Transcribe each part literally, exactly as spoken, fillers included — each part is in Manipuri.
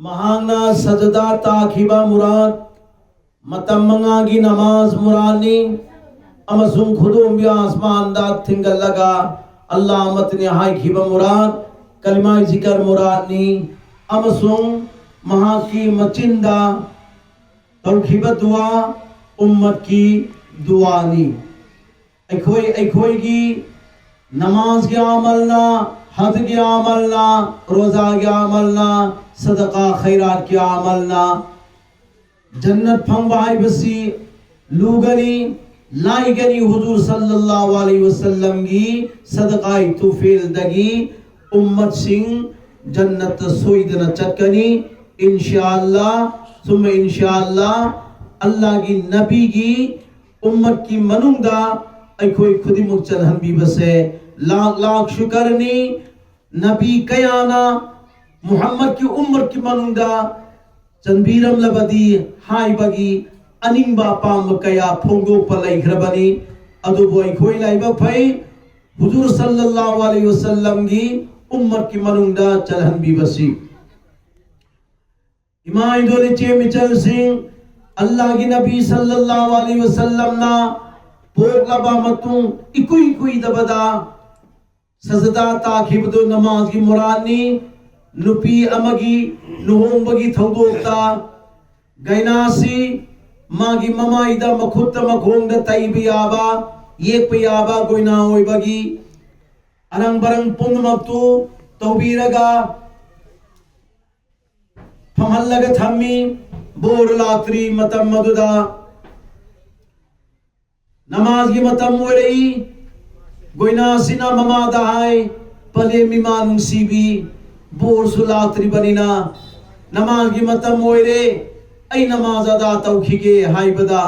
ꯃꯍꯥꯛꯅ ꯁꯖꯗꯥ ꯇꯥꯈꯤꯕ ꯃꯨꯔꯥꯗ ꯃꯇꯝ ꯃꯉꯥꯒꯤ ꯅꯃꯥꯖ ꯃꯨꯔꯥꯗꯅꯤ, ꯑꯃꯁꯨꯡ ꯈꯨꯗꯣꯝꯕꯤ ꯑꯁꯃꯥꯟꯗ ꯊꯤꯡꯒꯠꯂꯒ ꯑꯜꯂꯥꯍ ꯑꯃꯠꯇꯅꯤ ꯍꯥꯏꯈꯤꯕ ꯃꯨꯔꯥꯗ, ꯀꯂꯤꯃꯥ ꯖꯤꯀꯔ ꯃꯨꯔꯥꯗꯅꯤ, ꯑꯃꯁꯨꯡ ꯃꯍꯥꯛꯀꯤ ꯃꯆꯤꯟꯗ ꯇꯧꯈꯤꯕ ꯗꯨꯋꯥ ꯎꯝꯃꯠꯀꯤ ꯗꯨꯋꯥꯅꯤ꯫ ꯑꯩꯈꯣꯏ ꯑꯩꯈꯣꯏꯒꯤ ꯅꯃꯥꯖꯒꯤ ꯑꯃꯜꯅ, ꯍꯖꯒꯤ ꯑꯃꯜꯅ, ꯔꯣꯖꯥꯒꯤ ꯑꯃꯜꯅ, ꯁꯗꯀꯥ ꯈꯩꯔꯥꯠꯀꯤ ꯑꯃꯜꯅ ꯖꯟꯅꯠ ꯐꯪꯕ ꯍꯥꯏꯕꯁꯤ ꯂꯨꯒꯅꯤ, ꯂꯥꯏꯒꯅꯤ꯫ ꯍꯨꯖꯨꯔ ꯁꯜꯂꯜꯂꯥꯍꯨ ꯑꯂꯩꯍꯤ ꯋꯁꯜꯂꯝꯒꯤ ꯁꯗꯀꯥꯏ ꯇꯨꯐꯦꯜꯗꯒꯤ ꯎꯝꯃꯠꯁꯤꯡ ꯖꯟꯅꯠꯇ ꯁꯣꯏꯗꯅ ꯆꯠꯀꯅꯤ, ꯏꯟꯁꯥ ꯑꯜꯂꯥ, ꯁꯨꯝꯃ ꯏꯟꯁꯥ ꯑꯜꯂꯥ꯫ ꯑꯜꯂꯥꯍꯒꯤ ꯅꯕꯤꯒꯤ ꯎꯝꯃꯠꯀꯤ ꯃꯅꯨꯡꯗ ꯑꯩꯈꯣꯏ ꯈꯨꯗꯤꯡꯃꯛ ꯆꯜꯍꯟꯕꯤꯕꯁꯦ ꯂꯥꯛ ꯂꯥꯛ ꯁꯨꯀꯔꯅꯤ꯫ ꯅꯕꯤ ꯀꯌꯥꯅ ꯃꯨꯍꯝꯃꯗꯀꯤ ꯎꯝꯃꯠꯀꯤ ꯃꯅꯨꯡꯗ ꯆꯟꯕꯤꯔꯝꯂꯕꯗꯤ ꯍꯥꯏꯕꯒꯤ ꯑꯅꯤꯡꯕ ꯑꯄꯥꯝꯕ ꯀꯌꯥ ꯐꯣꯡꯗꯣꯛꯄ ꯂꯩꯈ꯭ꯔꯕꯅꯤ꯫ ꯑꯗꯨꯕꯨ ꯑꯩꯈꯣꯏ ꯂꯥꯏꯕꯛ ꯐꯩ, ꯍꯨꯖꯨꯔ ꯁꯜꯂꯜꯂꯥꯍꯨ ꯑꯂꯩꯍꯤ ꯋꯁꯜꯂꯝꯒꯤ ꯎꯝꯃꯠꯀꯤ ꯃꯅꯨꯡꯗ ꯆꯜꯍꯟꯕꯤꯕꯁꯤ꯫ ꯏꯃꯥ ꯏꯗꯣꯜ ꯏꯆꯦ ꯃꯤꯆꯜꯁꯤꯡ, ꯑꯜꯂꯥꯍꯒꯤ ꯅꯕꯤ ꯁꯜꯂꯜꯂꯥꯍꯨ ꯑꯂꯩꯍꯤ ꯋꯁꯜꯂꯝꯅ ꯄꯣꯛꯂꯕ ꯃꯇꯨꯡ ꯏꯀꯨꯏ ꯀꯨꯏꯗꯕꯗ ꯁꯖꯗꯥ ꯇꯥꯈꯤꯕꯗꯨ ꯅꯃꯥꯖꯒꯤ ꯃꯨꯔꯥꯗꯅꯤ꯫ ꯅꯨꯄꯤ ꯑꯃꯒꯤ ꯂꯨꯍꯣꯡꯕꯒꯤ ꯊꯧꯗꯣꯛꯇ ꯒꯩꯅꯥꯁꯤ ꯃꯥꯒꯤ ꯃꯃꯥꯏꯗ, ꯃꯈꯨꯠꯇ, ꯃꯈꯣꯡꯗ ꯇꯩꯕ ꯌꯥꯕ, ꯌꯦꯛꯄ ꯌꯥꯕ ꯒꯣꯏꯅꯥ ꯑꯣꯏꯕꯒꯤ ꯑꯔꯪ ꯕꯔꯪ ꯄꯨꯝꯅꯃꯛꯇꯨ ꯇꯧꯕꯤꯔꯒ ꯐꯝꯍꯜꯂꯒ ꯊꯝꯃꯤ꯫ ꯕꯣꯔ ꯂꯥꯛꯇ꯭ꯔꯤ ꯃꯇꯝ ꯑꯗꯨꯗ ꯅꯃꯥꯖꯒꯤ ꯃꯇꯝ ꯑꯣꯏꯔꯛꯏ꯫ ꯒꯣꯏꯅꯥꯁꯤꯅ ꯃꯃꯥꯗ ꯍꯥꯏ, "ꯄꯂꯦꯝ ꯏꯃꯥ ꯅꯨꯡꯁꯤꯕꯤ, ꯕꯣꯔꯁꯨ ꯂꯥꯛꯇ꯭ꯔꯤꯕꯅꯤꯅ ꯅꯃꯥꯖꯒꯤ ꯃꯇꯝ ꯑꯣꯏꯔꯦ, ꯑꯩ ꯅꯃꯥꯖ ꯑꯗꯥ ꯇꯧꯈꯤꯒꯦ" ꯍꯥꯏꯕꯗ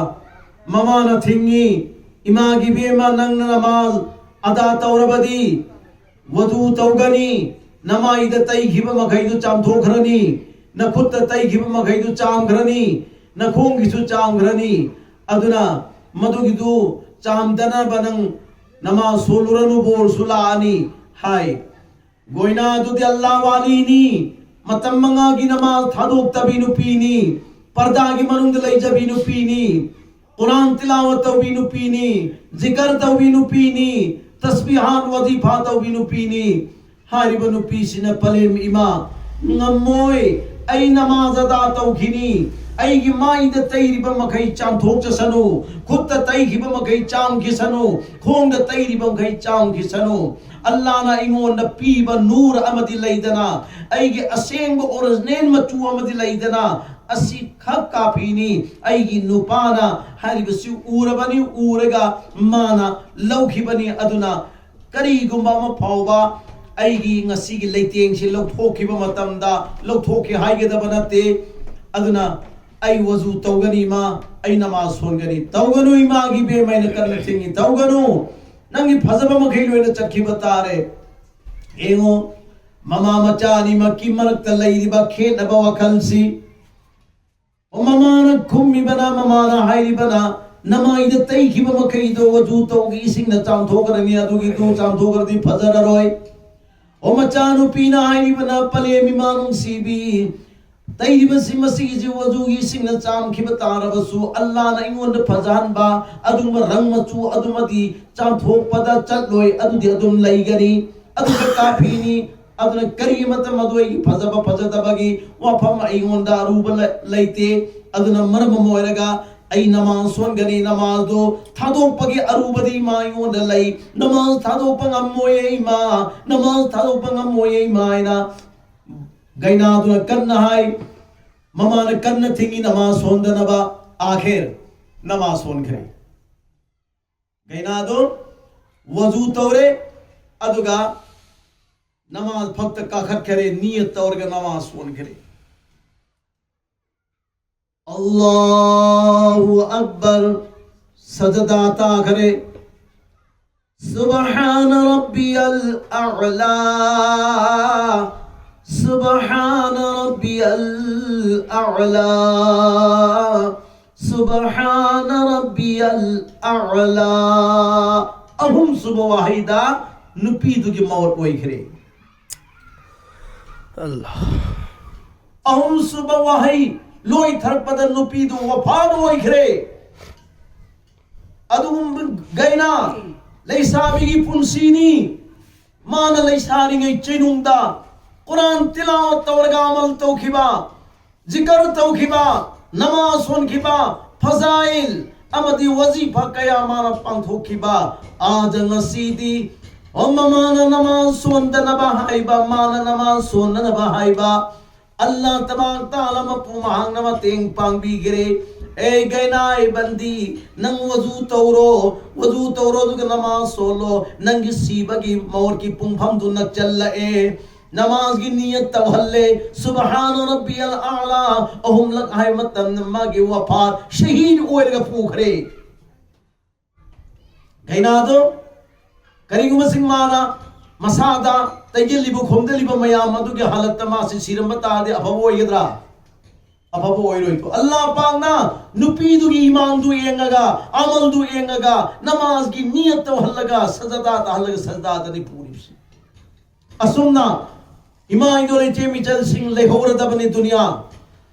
ꯃꯃꯥꯅ ꯊꯤꯡꯉꯤ, "ꯏꯃꯥꯒꯤ ꯏꯕꯦꯝꯃ, ꯅꯪꯅ ꯅꯃꯥꯖ ꯑꯗꯥ ꯇꯧꯔꯕꯗꯤ ꯋꯗꯨ ꯇꯧꯒꯅꯤ, ꯅꯃꯥꯏꯗ ꯇꯩꯈꯤꯕ ꯃꯈꯩꯗꯨ ꯆꯥꯝꯊꯣꯛꯈ꯭ꯔꯅꯤ, ꯅꯈꯨꯠꯇ ꯇꯩꯈꯤꯕ ꯃꯈꯩꯗꯨ ꯆꯥꯝꯈ꯭ꯔꯅꯤ, ꯅꯈꯣꯡꯒꯤꯁꯨ ꯆꯥꯝꯈ꯭ꯔꯅꯤ꯫ ꯑꯗꯨꯅ ꯃꯗꯨꯒꯤꯗꯨ ꯆꯥꯝꯗꯅꯕ ꯅꯪ ꯅꯃꯥꯖ ꯁꯣꯜꯂꯨꯔꯅꯨ, ꯕꯣꯔꯁꯨ ꯂꯥꯛꯑꯅꯤ" ꯍꯥꯏ꯫ ꯒꯣꯏꯅꯥ ꯑꯗꯨꯗꯤ ꯑꯜꯂꯥꯍ ꯋꯥꯂꯤꯅꯤ, ꯃꯇꯝ ꯃꯉꯥꯒꯤ ꯅꯃꯥꯖ ꯊꯥꯗꯣꯛꯇꯕꯤ ꯅꯨꯄꯤꯅꯤ, ꯄꯔꯗꯥꯒꯤ ꯃꯅꯨꯡꯗ ꯂꯩꯖꯕꯤ ꯅꯨꯄꯤꯅꯤ, ꯀꯨꯔꯥꯟ ꯇꯤꯂꯥꯋꯠ ꯇꯧꯕꯤ ꯅꯨꯄꯤꯅꯤ, ꯖꯤꯀꯔ ꯇꯧꯕꯤ ꯅꯨꯄꯤꯅꯤ, ꯇꯁꯕꯤꯍꯥꯟ ꯋꯥꯖꯤꯐꯥ ꯇꯧꯕꯤ ꯅꯨꯄꯤꯅꯤ꯫ ꯍꯥꯏꯔꯤꯕ ꯅꯨꯄꯤꯁꯤꯅ, "ꯄꯂꯦꯝ ꯏꯃꯥ, ꯉꯝꯃꯣꯏ, ꯑꯩ ꯅꯃꯥꯖ ꯑꯗꯥ ꯇꯧꯈꯤꯅꯤ, ꯑꯩꯒꯤ ꯃꯥꯏꯗ ꯇꯩꯔꯤꯕ ꯃꯈꯩ ꯆꯥꯝꯊꯣꯛꯆꯁꯅꯨ, ꯈꯨꯠꯇ ꯇꯩꯈꯤꯕ ꯃꯈꯩ ꯆꯥꯝꯈꯤꯁꯅꯨ, ꯈꯣꯡꯗ ꯇꯩꯔꯤꯕ ꯃꯈꯩ ꯆꯥꯝꯈꯤꯁꯅꯨ꯫ ꯑꯜꯂꯥꯅ ꯑꯩꯉꯣꯟꯗ ꯄꯤꯕ ꯅꯨꯔ ꯑꯃꯗꯤ ꯂꯩꯗꯅ, ꯑꯩꯒꯤ ꯑꯁꯦꯡꯕ ꯑꯣꯔꯤꯖꯤꯅꯦꯜ ꯃꯆꯨ ꯑꯃꯗꯤ ꯂꯩꯗꯅ, ꯑꯁꯤ ꯈꯛ ꯀꯥꯐꯤꯅꯤ꯫ ꯑꯩꯒꯤ ꯅꯨꯄꯥꯅ ꯍꯥꯏꯔꯤꯕꯁꯤ ꯎꯔꯕꯅꯤ, ꯎꯔꯒ ꯃꯥꯅ ꯂꯧꯈꯤꯕꯅꯤ꯫ ꯑꯗꯨꯅ ꯀꯔꯤꯒꯨꯝꯕ ꯑꯃ ꯐꯥꯎꯕ ꯑꯩꯒꯤ ꯉꯁꯤꯒꯤ ꯂꯩꯇꯦꯡꯁꯤ ꯂꯧꯊꯣꯛꯈꯤꯕ ꯃꯇꯝꯗ ꯂꯧꯊꯣꯛꯈꯤ ꯍꯥꯏꯒꯗꯕ ꯅꯠꯇꯦ꯫ ꯑꯗꯨꯅ ꯑꯩ ꯋꯖꯨ ꯇꯧꯒꯅꯤ ꯏꯃꯥ, ꯑꯩ ꯅꯃꯥꯖ ꯁꯣꯟꯒꯅꯤ꯫ ꯇꯧꯒꯅꯨ ꯏꯃꯥꯒꯤ ꯕꯦꯝꯃ, ꯑꯩꯅ ꯀꯟꯅ ꯊꯤꯡꯉꯤ, ꯇꯧꯒꯅꯨ꯫ ꯅꯪꯒꯤ ꯐꯖꯕ ꯃꯈꯩ ꯂꯣꯏꯅ ꯆꯠꯈꯤꯕ ꯇꯥꯔꯦ꯫ ꯌꯦꯡꯉꯣ, ꯃꯃꯥ ꯃꯆꯥ ꯑꯅꯤꯃꯛꯀꯤ ꯃꯔꯛꯇ ꯂꯩꯔꯤꯕ ꯈꯦꯠꯅꯕ ꯋꯥꯈꯜꯁꯤ꯫ ꯑꯣ, ꯃꯃꯥꯅ ꯈꯨꯝꯃꯤꯕꯅ, ꯃꯃꯥꯅ ꯍꯥꯏꯔꯤꯕꯅ, "ꯅꯃꯥꯏꯗ ꯇꯩꯈꯤꯕ ꯃꯈꯩꯗꯣ ꯋꯖꯨ ꯇꯧꯒꯤ ꯏꯁꯤꯡꯅ ꯆꯥꯝꯊꯣꯛꯈ꯭ꯔꯅꯤ, ꯑꯗꯨꯒꯤꯗꯨ ꯆꯥꯝꯊꯣꯛꯈ꯭ꯔꯗꯤ ꯐꯖꯔꯔꯣꯏ"꯫ ꯑꯣ, ꯃꯆꯥꯅꯨꯄꯤꯅ ꯍꯥꯏꯔꯤꯕꯅ, "ꯄꯂꯦꯝ ꯏꯃꯥ ꯅꯨꯡꯁꯤꯕꯤ, ꯇꯩꯔꯤꯕꯁꯤ ꯃꯁꯤꯒꯤꯁꯤ ꯋꯖꯨꯒꯤ ꯏꯁꯤꯡꯅ ꯆꯥꯝꯈꯤꯕ ꯇꯥꯔꯕꯁꯨ, ꯑꯜꯂꯥꯅ ꯑꯩꯉꯣꯟꯗ ꯐꯖꯍꯟꯕ ꯑꯗꯨꯒꯨꯝꯕ ꯔꯪ ꯃꯆꯨ ꯑꯗꯨꯃꯗꯤ ꯆꯥꯝꯊꯣꯛꯄꯗ ꯆꯠꯂꯣꯏ, ꯑꯗꯨꯗꯤ ꯑꯗꯨꯝ ꯂꯩꯒꯅꯤ, ꯑꯗꯨꯒ ꯀꯥꯐꯤꯅꯤ꯫ ꯑꯗꯨꯅ ꯀꯔꯤ ꯃꯇꯝ ꯑꯗꯨ ꯑꯩꯒꯤ ꯐꯖꯕ ꯐꯖꯗꯕꯒꯤ ꯋꯥꯐꯝ ꯑꯩꯉꯣꯟꯗ ꯑꯔꯨꯕ ꯂꯩ-, ꯂꯩꯇꯦ꯫ ꯑꯗꯨꯅ ꯃꯔꯝ ꯑꯃ ꯑꯣꯏꯔꯒ ꯑꯩ ꯅꯃꯥꯖ ꯁꯣꯟꯒꯅꯤ, ꯅꯃꯥꯖꯗꯣ ꯊꯥꯗꯣꯛꯄꯒꯤ ꯑꯔꯨꯕꯗꯤ ꯏꯃꯥ ꯑꯩꯉꯣꯟꯗ ꯂꯩ, ꯅꯃꯥꯖ ꯊꯥꯗꯣꯛꯄ ꯉꯝꯃꯣꯏꯌꯦ ꯏꯃꯥ, ꯅꯃꯥꯖ ꯊꯥꯗꯣꯛꯄ ꯉꯝꯃꯣꯏꯌꯦ ꯏꯃꯥ" ꯍꯥꯏꯅ ꯒꯩꯅꯥꯗꯨꯅ ꯀꯟꯅ ꯍꯥꯏ꯫ ꯃꯃꯥꯅ ꯀꯟꯅ ꯊꯤꯡꯉꯤ ꯅꯃꯥꯖ ꯁꯣꯟꯗꯅꯕ꯫ ꯑꯥꯈꯤꯔ ꯅꯃꯥꯖ ꯁꯣꯟꯈ꯭ꯔꯦ꯫ ꯒꯩꯅꯥꯗꯣ ꯋꯖꯨ ꯇꯧꯔꯦ, ꯑꯗꯨꯒ ꯅꯃꯥꯖ ꯐꯛꯇ ꯀꯥꯈꯠꯈꯔꯦ, ꯅꯤꯌꯠ ꯇꯧꯔꯒ ꯅꯃꯥꯖ ꯁꯣꯟꯈꯔꯦ꯫ ꯑꯜꯂꯥꯍꯨ ꯑꯛꯕꯔ, ꯁꯖꯗꯥ ꯇꯥꯈꯔꯦ꯫ سبحان ربي الأعلى، سبحان ربي الأعلى، سبحان ربي الأعلى꯫ ꯑꯍꯨꯝ ꯁꯨꯕ ꯋꯥꯍꯩꯗ ꯅꯨꯄꯤꯗꯨꯒꯤ ꯃꯧꯠ ꯑꯣꯏꯈ꯭ꯔꯦ꯫ ꯑꯍꯨꯝꯁꯨꯕ ꯋꯥꯍꯩ ꯂꯣꯏꯊꯔꯛꯄꯗ ꯅꯨꯄꯤꯗꯨ ꯋꯐꯥꯠ ꯑꯣꯏꯈ꯭ꯔꯦ꯫ ꯑꯗꯨꯒꯨꯝꯕ ꯒꯩꯅꯥ ꯂꯩꯁꯥꯕꯤꯒꯤ ꯄꯨꯟꯁꯤꯅꯤ꯫ ꯃꯥꯅ ꯂꯩꯁꯥꯔꯤꯉꯩ ꯆꯩꯅꯨꯡꯗ ꯀꯨꯔꯥꯟ ꯇꯤꯂꯥꯋꯠ ꯇꯧꯔꯒ ꯑꯃꯜ ꯇꯧꯈꯤꯕ, ꯖꯤꯀꯔ ꯇꯧꯈꯤꯕ, ꯅꯃꯥꯖ ꯁꯣꯟꯈꯤꯕ, ꯐꯖꯥꯏꯜ ꯑꯃꯗꯤ ꯋꯥꯖꯤꯐꯥ ꯀꯌꯥ ꯃꯥꯅ ꯄꯥꯡꯊꯣꯛꯈꯤꯕ, ꯑꯥꯗ ꯉꯁꯤꯗꯤ ꯑꯣ ꯃꯃꯥꯅ ꯅꯃꯥꯖ ꯁꯣꯟꯗꯅꯕ ꯍꯥꯏꯕ, ꯃꯥꯅ ꯅꯃꯥꯖ ꯁꯣꯟꯗꯅꯕ ꯍꯥꯏꯕ, ꯑꯜꯂꯥ ꯇꯕꯥꯔꯛ ꯇꯥꯂꯥ ꯃꯄꯨ ꯃꯍꯥꯛꯅ ꯃꯇꯦꯡ ꯄꯥꯡꯕꯤꯈ꯭ꯔꯦ꯫ ꯑꯦ ꯒꯩꯅꯥꯏ ꯕꯟꯗꯤ, ꯅꯪ ꯋꯖꯨ ꯇꯧꯔꯣ, ꯋꯖꯨ ꯇꯧꯔꯣ, ꯑꯗꯨꯒ ꯅꯃꯥꯖ ꯁꯣꯜꯂꯣ꯫ ꯅꯪꯒꯤ ꯁꯤꯕꯒꯤ ꯃꯣꯠꯀꯤ ꯄꯨꯡꯐꯝꯗꯨ ꯅꯛꯆꯜꯂꯛꯑꯦ꯫ ꯅꯃꯥꯖꯒꯤ ꯅꯤꯌꯠ ꯇꯧꯍꯜꯂꯦ꯫ ꯁꯨꯕꯍꯥꯅ ꯔꯕꯤꯌꯜ ꯑꯥꯂꯥ ꯑꯍꯨꯝꯂꯛ ꯍꯥꯏꯕ ꯃꯇꯝꯗ ꯃꯥꯒꯤ ꯋꯐꯥꯠ, ꯁꯍꯤꯗ ꯑꯣꯏꯔꯒ ꯄꯨꯈ꯭ꯔꯦ꯫ ꯒꯩꯅꯥꯗꯣ ꯀꯔꯤꯒꯨꯝꯕꯁꯤꯡ ꯃꯥꯅ ꯃꯁꯥꯗ ꯇꯩꯒꯜꯂꯤꯕ ꯈꯣꯝꯗꯜꯂꯤꯕ ꯃꯌꯥꯝ ꯑꯗꯨꯒꯤ ꯍꯥꯂꯠꯇ ꯃꯥꯁꯤ ꯁꯤꯔꯝꯕ ꯇꯥꯔꯗꯤ ꯑꯐꯕ ꯑꯣꯏꯒꯗ꯭ꯔꯥ? ꯑꯐꯕ ꯑꯣꯏꯔꯣꯏꯀꯣ꯫ ꯑꯜꯂꯥ ꯄꯥꯛꯅ ꯅꯨꯄꯤꯗꯨꯒꯤ ꯏꯃꯥꯟꯗꯨ ꯌꯦꯡꯉꯒ, ꯑꯃꯜꯗꯨ ꯌꯦꯡꯉꯒ, ꯅꯃꯥꯖꯒꯤ ꯅꯤꯌꯠ ꯇꯧꯍꯜꯂꯒ, ꯁꯖꯗꯥ ꯇꯥꯍꯜꯂꯒ, ꯁꯖꯗꯥꯗꯅꯤ ꯄꯨꯔꯤꯕꯁꯤ꯫ ꯑꯁꯨꯝꯅ ꯏꯃꯥ ꯏꯗꯣ ꯂꯩꯆꯦ ꯃꯤꯆꯜꯁꯤꯡ ꯂꯩꯍꯧꯔꯗꯕꯅꯤ ꯗꯨꯅꯤꯌꯥ꯫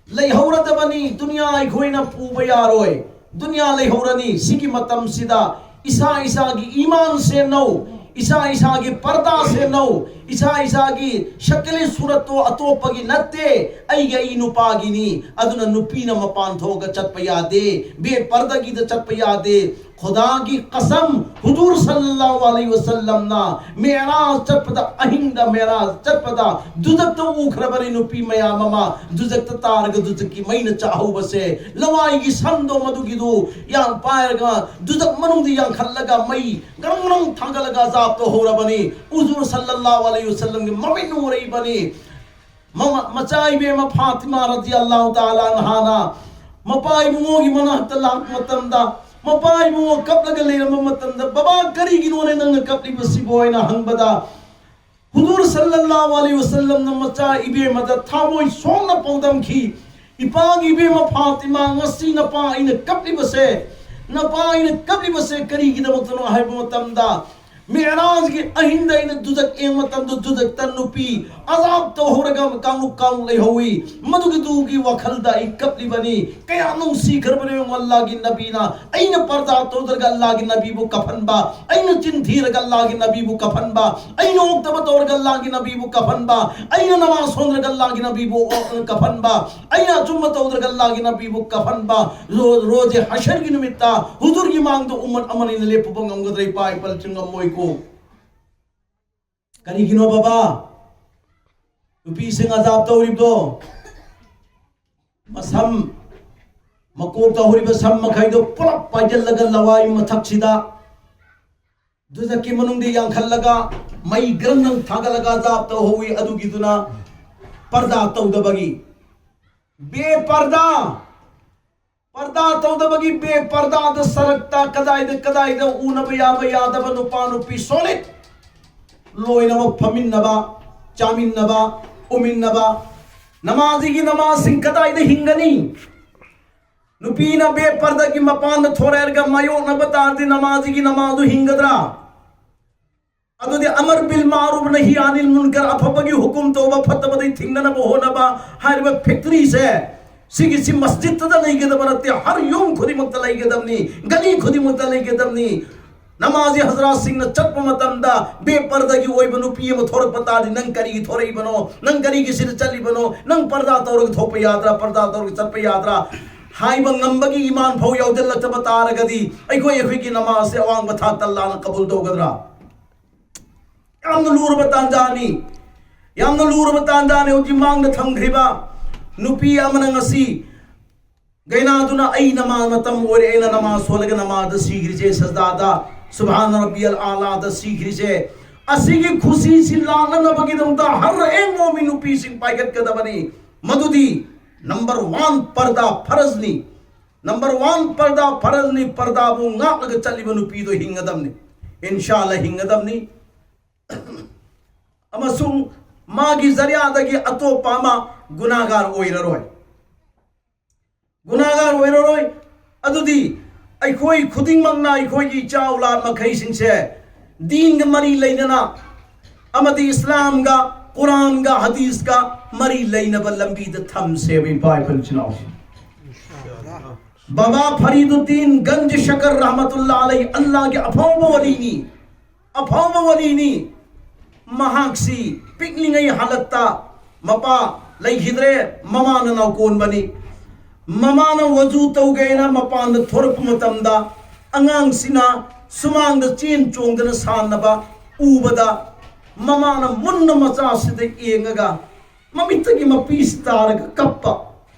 ꯂꯩꯍꯧꯔꯗꯕꯅꯤ ꯗꯨꯅꯤꯌꯥ ꯑꯩꯈꯣꯏꯅ ꯄꯨꯕ ꯌꯥꯔꯣꯏ꯫ ꯗꯨꯅꯤꯌꯥ ꯂꯩꯍꯧꯔꯅꯤ꯫ ꯁꯤꯒꯤ ꯃꯇꯝꯁꯤꯗ ꯏꯁꯥ ꯏꯁꯥꯒꯤ ꯏꯃꯥꯟ ꯁꯦꯟꯅꯧ, ꯏꯁꯥ ꯏꯁꯥꯒꯤ ꯄꯔꯗꯥ ꯁꯦꯟꯅꯧ, ꯏꯁꯥ ꯏꯁꯥꯒꯤ ꯁꯀꯂꯤ ꯁꯨꯔꯠꯇꯣ ꯑꯇꯣꯞꯄꯒꯤ ꯅꯠꯇꯦ, ꯑꯩꯒꯤ ꯑꯩ ꯅꯨꯄꯥꯒꯤꯅꯤ꯫ ꯑꯗꯨꯅ ꯅꯨꯄꯤꯅ ꯃꯄꯥꯟ ꯊꯣꯛꯑꯒ ꯆꯠꯄ ꯌꯥꯗꯦ, ꯕꯦꯄꯔꯗꯒꯤꯗ ꯆꯠꯄ ꯌꯥꯗꯦ꯫ ꯈꯨꯗꯥꯒꯤ ꯀꯁꯝ, ꯍꯨꯖꯨꯔ ꯁꯜꯂꯜꯂꯥꯍꯨ ꯑꯂꯩꯍꯤ ꯋꯁꯜꯂꯝꯅ ꯃꯦꯔꯥꯖ ꯆꯠꯄꯗ, ꯑꯍꯤꯡꯗ ꯃꯦꯔꯥꯖ ꯆꯠꯄꯗ ꯗꯨꯖꯛꯇ ꯎꯈ꯭ꯔꯕꯅꯤ ꯅꯨꯄꯤ ꯃꯌꯥꯝ ꯑꯃ꯫ ꯗꯨꯖꯛꯇ ꯇꯥꯔꯒ ꯗꯨꯖꯛꯀꯤ ꯃꯩꯅ ꯆꯥꯍꯧꯕꯁꯦ, ꯂꯋꯥꯏꯒꯤ ꯁꯝꯗꯣ ꯃꯗꯨꯒꯤꯗꯨ ꯌꯥꯝ ꯄꯥꯏꯔꯒ ꯗꯨꯖꯛ ꯃꯅꯨꯡꯗ ꯌꯥꯡꯈꯠꯂꯒ ꯃꯩ ꯒ꯭ꯔꯪ ꯒ꯭ꯔꯪ ꯊꯥꯡꯒꯠꯂꯒ ꯑꯖꯥꯕꯇꯣ ꯍꯧꯔꯕꯅꯤ꯫ ꯍꯨꯖꯨꯔ ꯁꯜꯂꯜꯂꯥꯍꯨ ꯑꯂꯩꯍꯤ ꯋꯁꯜꯂꯝꯒꯤ ꯃꯃꯤꯠꯅ ꯎꯔꯛꯏꯕꯅꯤ꯫ ꯃꯃ-, ꯃꯆꯥ ꯏꯕꯦꯝꯃ ꯐꯥꯇꯤꯃꯥ ꯔꯗꯤꯌꯜꯂꯥꯍꯨ ꯇꯥꯂꯥ ꯑꯟꯍꯥꯅ ꯃꯄꯥ ꯏꯕꯨꯡꯉꯣꯒꯤ ꯃꯅꯥꯛꯇ ꯂꯥꯛꯄ ꯃꯇꯝꯗ, ꯃꯄꯥ ꯏꯕꯨꯡꯉꯣ ꯀꯞꯂꯒ ꯂꯩꯔꯝꯕ ꯃꯇꯝꯗ, "ꯕꯕꯥ, ꯀꯔꯤꯒꯤꯅꯣꯅꯦ ꯅꯪꯅ ꯀꯞꯂꯤꯕꯁꯤꯕꯣ?" ꯍꯥꯏꯅ ꯍꯪꯕꯗ, ꯍꯨꯖꯨꯔ ꯁꯜꯂꯜꯂꯥꯍꯨ ꯑꯂꯩꯍꯤ ꯋꯁꯜꯂꯝꯅ ꯃꯆꯥ ꯏꯕꯦꯝꯃꯗ ꯊꯃꯣꯏ ꯁꯣꯛꯅ ꯄꯥꯎꯗꯝꯈꯤ, "ꯏꯄꯥꯒꯤ ꯏꯕꯦꯝꯃ ꯐꯥꯇꯤꯃꯥ, ꯉꯁꯤ ꯅꯄꯥ ꯑꯩꯅ ꯀꯞꯂꯤꯕꯁꯦ, ꯅꯄꯥ ꯑꯩꯅ ꯀꯞꯂꯤꯕꯁꯦ ꯀꯔꯤꯒꯤꯗꯃꯛꯇꯅꯣ?" ꯍꯥꯏꯕ ꯃꯇꯝꯗ, ꯃꯦꯔꯥꯖꯒꯤ ꯑꯍꯤꯡꯗ ꯑꯩꯅ ꯗꯨꯖꯛ ꯌꯦꯡꯕ ꯃꯇꯝꯗ ꯗꯨꯖꯛꯇ ꯅꯨꯄꯤ ꯑꯖꯥꯕ ꯇꯧꯍꯧꯔꯒ ꯀꯥꯡꯂꯨꯞ ꯀꯥꯡꯂꯨꯞ ꯂꯩꯍꯧꯏ꯫ ꯃꯗꯨꯒꯤꯗꯨꯒꯤ ꯋꯥꯈꯜꯗ ꯑꯩ ꯀꯞꯂꯤꯕꯅꯤ꯫ ꯀꯌꯥ ꯅꯨꯡꯁꯤꯈ꯭ꯔꯕꯅꯣ ꯌꯦꯡꯉꯣ ꯑꯜꯂꯥꯍꯒꯤ ꯅꯕꯤꯅ꯫ ꯑꯩꯅ ꯄꯔꯗꯥ ꯇꯧꯗ꯭ꯔꯒ ꯑꯜꯂꯥꯍꯒꯤ ꯅꯕꯤꯕꯨ ꯀꯞꯍꯟꯕ, ꯑꯩꯅ ꯆꯤꯟ ꯊꯤꯔꯒ ꯑꯜꯂꯥꯍꯒꯤ ꯅꯕꯤꯕꯨ ꯀꯞꯍꯟꯕ, ꯑꯩꯅ ꯑꯣꯛꯇꯕ ꯇꯧꯔꯒ ꯑꯜꯂꯥꯍꯒꯤ ꯅꯕꯤꯕꯨ ꯀꯞꯍꯟꯕ, ꯑꯩꯅ ꯅꯃꯥꯖ ꯁꯣꯟꯗ꯭ꯔꯒ ꯑꯜꯂꯥꯍꯒꯤ ꯅꯕꯤꯕꯨ ꯀꯞꯍꯟꯕ, ꯑꯩꯅ ꯑꯆꯨꯝꯕ ꯇꯧꯗ꯭ꯔꯒ ꯑꯜꯂꯥꯍꯒꯤ ꯅꯕꯤꯕꯨ ꯀꯞꯍꯟꯕ꯫ ꯔꯣ-, ꯔꯣꯖꯦ ꯍꯁꯔꯒꯤ ꯅꯨꯃꯤꯠꯇ ꯍꯨꯖꯨꯔꯒꯤ ꯃꯥꯡꯗ ꯎꯝꯃꯠ ꯑꯃꯅꯤꯅ ꯂꯦꯞꯄꯨꯕ ꯉꯝꯒꯗ꯭ꯔꯥ? ꯏꯄꯥ ꯏꯄꯜꯁꯨ ꯉꯝꯃꯣꯏꯀꯣ꯫ ꯀꯔꯤꯒꯤꯅꯣ ꯕꯕꯥ? ꯅꯨꯄꯤꯁꯤꯡ ꯑꯖꯥꯕ ꯇꯧꯔꯤꯕꯗꯣ? ꯃꯁꯝ, ꯃꯀꯣꯛꯇ ꯍꯧꯔꯤꯕ ꯁꯝ ꯃꯈꯩꯗꯣ ꯄꯨꯂꯞ ꯄꯥꯏꯁꯤꯜꯂꯒ ꯂꯋꯥꯏ ꯃꯊꯛꯁꯤꯗ ꯗꯨꯖꯛꯀꯤ ꯃꯅꯨꯡꯗ ꯌꯥꯡꯈꯠꯂꯒ ꯃꯩ ꯒ꯭ꯔꯪ ꯒ꯭ꯔꯪ ꯊꯥꯒꯠꯂꯒ ꯑꯖꯥꯕ ꯇꯧꯍꯧꯏ꯫ ꯑꯗꯨꯒꯤꯗꯨꯅ ꯄꯔꯗꯥ ꯇꯧꯗꯕꯒꯤ꯫ ꯕꯦꯄꯔꯗꯥ, ꯄꯔꯗꯥ ꯇꯧꯗꯕꯒꯤ ꯕꯦꯄꯔꯗꯥꯗ ꯁꯔꯛꯇ ꯀꯗꯥꯏꯗ ꯀꯗꯥꯏꯗ ꯎꯅꯕ ꯌꯥꯕ ꯌꯥꯗꯕ ꯅꯨꯄꯥ ꯅꯨꯄꯤ solid ꯂꯣꯏꯅꯃꯛ ꯐꯝꯃꯤꯟꯅꯕ, ꯆꯥꯃꯤꯟꯅꯕ, ꯎꯃꯤꯟꯅꯕ꯫ ꯅꯃꯥꯖꯤꯒꯤ ꯅꯃꯥꯖꯁꯤꯡ ꯀꯗꯥꯏꯗ ꯍꯤꯡꯒꯅꯤ? ꯅꯨꯄꯤꯅ ꯕꯦꯄꯔꯗꯒꯤ ꯃꯄꯥꯟꯗ ꯊꯣꯔꯛꯑꯒ ꯃꯥꯌꯣꯛꯅꯕ ꯇꯥꯔꯗꯤ ꯅꯃꯥꯖꯤꯒꯤ ꯅꯃꯥꯖꯗꯨ ꯍꯤꯡꯒꯗ꯭ꯔꯥ? ꯑꯗꯨꯗꯤ ꯑꯃꯔ ꯕꯤꯜ ꯃꯥꯔꯨꯐ ꯅꯍꯤ ꯑꯅꯤꯜ ꯃꯨꯟꯀꯔ, ꯑꯐꯕꯒꯤ ꯍꯨꯀꯨꯝ ꯇꯧꯕ, ꯐꯠꯇꯕꯗꯩ ꯊꯤꯡꯅꯅꯕ ꯍꯣꯠꯅꯕ ꯍꯥꯏꯔꯤꯕ factoryꯁꯦ, ꯁꯤꯒꯤꯁꯤ ꯃꯁꯖꯤꯗꯇꯗ ꯂꯩꯒꯗꯕ ꯅꯠꯇꯦ, ꯍꯔ ꯌꯨꯝ ꯈꯨꯗꯤꯡꯃꯛꯇ ꯂꯩꯒꯗꯕꯅꯤ, ꯒꯂꯤ ꯈꯨꯗꯤꯡꯃꯛꯇ ꯂꯩꯒꯗꯕꯅꯤ꯫ ꯅꯃꯥꯖꯤ ꯍꯖꯔꯥꯠꯁꯤꯡꯅ ꯆꯠꯄ ꯃꯇꯝꯗ ꯕꯦꯄꯔꯗꯒꯤ ꯑꯣꯏꯕ ꯅꯨꯄꯤ ꯑꯃ ꯊꯣꯔꯛꯄ ꯇꯥꯔꯗꯤ, "ꯅꯪ ꯀꯔꯤꯒꯤ ꯊꯣꯔꯛꯏꯕꯅꯣ? ꯅꯪ ꯀꯔꯤꯒꯤ ꯁꯤꯗ ꯆꯠꯂꯤꯕꯅꯣ? ꯅꯪ ꯄꯔꯗꯥ ꯇꯧꯔꯒ ꯊꯣꯛꯄ ꯌꯥꯗ꯭ꯔꯥ? ꯄꯔꯗꯥ ꯇꯧꯔꯒ ꯆꯠꯄ ꯌꯥꯗ꯭ꯔꯥ?" ꯍꯥꯏꯕ ꯉꯝꯕꯒꯤ ꯏꯃꯥꯟ ꯐꯥꯎ ꯌꯥꯎꯁꯤꯜꯂꯛꯇꯕ ꯇꯥꯔꯒꯗꯤ, ꯑꯩꯈꯣꯏ, ꯑꯩꯈꯣꯏꯒꯤ ꯅꯃꯥꯖꯁꯦ ꯑꯋꯥꯡꯕ ꯊꯥꯛꯇ ꯑꯜꯂꯥꯍꯅ ꯀꯕꯨꯜ ꯇꯧꯒꯗ꯭ꯔꯥ? ꯌꯥꯝꯅ ꯂꯨꯔꯕ ꯇꯥꯟꯖꯥꯅꯤ, ꯌꯥꯝꯅ ꯂꯨꯔꯕ ꯇꯥꯟꯖꯥꯅꯤ꯫ ꯍꯧꯖꯤꯛ ꯃꯥꯡꯗ ꯊꯝꯈ꯭ꯔꯤꯕ ꯅꯨꯄꯤ ꯑꯃꯅ ꯉꯁꯤ ꯒꯩꯅꯥꯗꯨꯅ, "ꯑꯩ ꯅꯃꯥꯖ ꯃꯇꯝ ꯑꯣꯏꯔꯦ, ꯑꯩꯅ ꯅꯃꯥꯖ ꯁꯣꯜꯂꯒ ꯅꯃꯥꯖꯗ ꯁꯤꯈ꯭ꯔꯤꯁꯦ, ꯁꯖꯗꯥꯗ, ꯁꯨꯕꯍꯥꯅ ꯔꯕꯤꯌꯜ ꯑꯥꯂꯥꯗ ꯁꯤꯈ꯭ꯔꯤꯁꯦ, ꯑꯁꯤꯒꯤ ꯈꯨꯁꯤꯁꯤ ꯂꯥꯛꯅꯅꯕꯒꯤꯗꯃꯛꯇ ꯍꯔ ꯑꯦꯛ ꯃꯣꯃꯤꯟ ꯅꯨꯄꯤꯁꯤꯡ ꯄꯥꯏꯈꯠꯀꯗꯕꯅꯤ꯫ ꯃꯗꯨꯗꯤ number one ꯄꯔꯗꯥ ꯐꯔꯖꯅꯤ꯫ Number one ꯄꯔꯗꯥ ꯐꯔꯖꯅꯤ꯫ ꯄꯔꯗꯥꯕꯨ ꯉꯥꯛꯂꯒ ꯆꯠꯂꯤꯕ ꯅꯨꯄꯤꯗꯣ ꯍꯤꯡꯒꯗꯕꯅꯤ, ꯏꯟꯁꯥ ꯑꯜꯂꯥ ꯍꯤꯡꯒꯗꯕꯅꯤ꯫ ꯑꯃꯁꯨꯡ ꯃꯥꯒꯤ ꯖꯔꯤꯌꯥꯗꯒꯤ ꯑꯇꯣꯞꯄ ꯑꯃ ꯒꯨꯅꯥꯒꯥꯔ ꯑꯣꯏꯔꯔꯣꯏ, ꯒꯨꯅꯥꯒꯥꯔ ꯑꯣꯏꯔꯔꯣꯏ꯫ ꯑꯗꯨꯗꯤ ꯑꯩꯈꯣꯏ ꯈꯨꯗꯤꯡꯃꯛꯅ ꯑꯩꯈꯣꯏꯒꯤ ꯏꯆꯥ ꯑꯧꯂꯥꯗ ꯃꯈꯩꯁꯤꯡꯁꯦ ꯗꯤꯟꯒ ꯃꯔꯤ ꯂꯩꯅꯅ ꯑꯃꯗꯤ ꯏꯁꯂꯥꯝꯒ, ꯀꯨꯔꯥꯟꯒ, ꯍꯗꯤꯁꯀ ꯃꯔꯤ ꯂꯩꯅꯕ ꯂꯝꯕꯤꯗ ꯊꯝꯁꯦꯕ, ꯏꯄꯥ ꯏꯄꯨ ꯏꯆꯤꯟ ꯏꯅꯥꯎꯁꯤꯡ꯫ ꯕꯥꯕꯥ ꯐꯔꯤꯗꯨꯗꯤꯟ ꯒꯟꯖ ꯁꯀꯔ ꯔꯍꯃꯇꯨꯜꯂꯥ ꯑꯂꯩ, ꯑꯜꯂꯥꯍꯒꯤ ꯑꯐꯥꯎꯕ ꯋꯥꯔꯤꯅꯤ, ꯑꯐꯥꯎꯕ ꯋꯥꯔꯤꯅꯤ꯫ ꯃꯍꯥꯛꯁꯤ ꯄꯤꯛꯂꯤꯉꯩ ꯍꯥꯂꯠꯇ ꯃꯄꯥ ꯂꯩꯈꯤꯗ꯭ꯔꯦ, ꯃꯃꯥꯅ ꯅꯥꯎꯀꯣꯟꯕꯅꯤ꯫ ꯃꯃꯥꯅ ꯋꯖꯨ ꯇꯧꯒꯦꯅ ꯃꯄꯥꯟꯗ ꯊꯣꯔꯛꯄ ꯃꯇꯝꯗ, ꯑꯉꯥꯡꯁꯤꯅ ꯁꯨꯃꯥꯡꯗ ꯆꯦꯟ ꯆꯣꯡꯗꯅ ꯁꯥꯟꯅꯕ ꯎꯕꯗ, ꯃꯃꯥꯅ ꯃꯨꯟꯅ ꯃꯆꯥꯁꯤꯗ ꯌꯦꯡꯉꯒ ꯃꯃꯤꯠꯇꯒꯤ ꯃꯄꯤꯁꯤ ꯇꯥꯔꯒ ꯀꯞꯄ,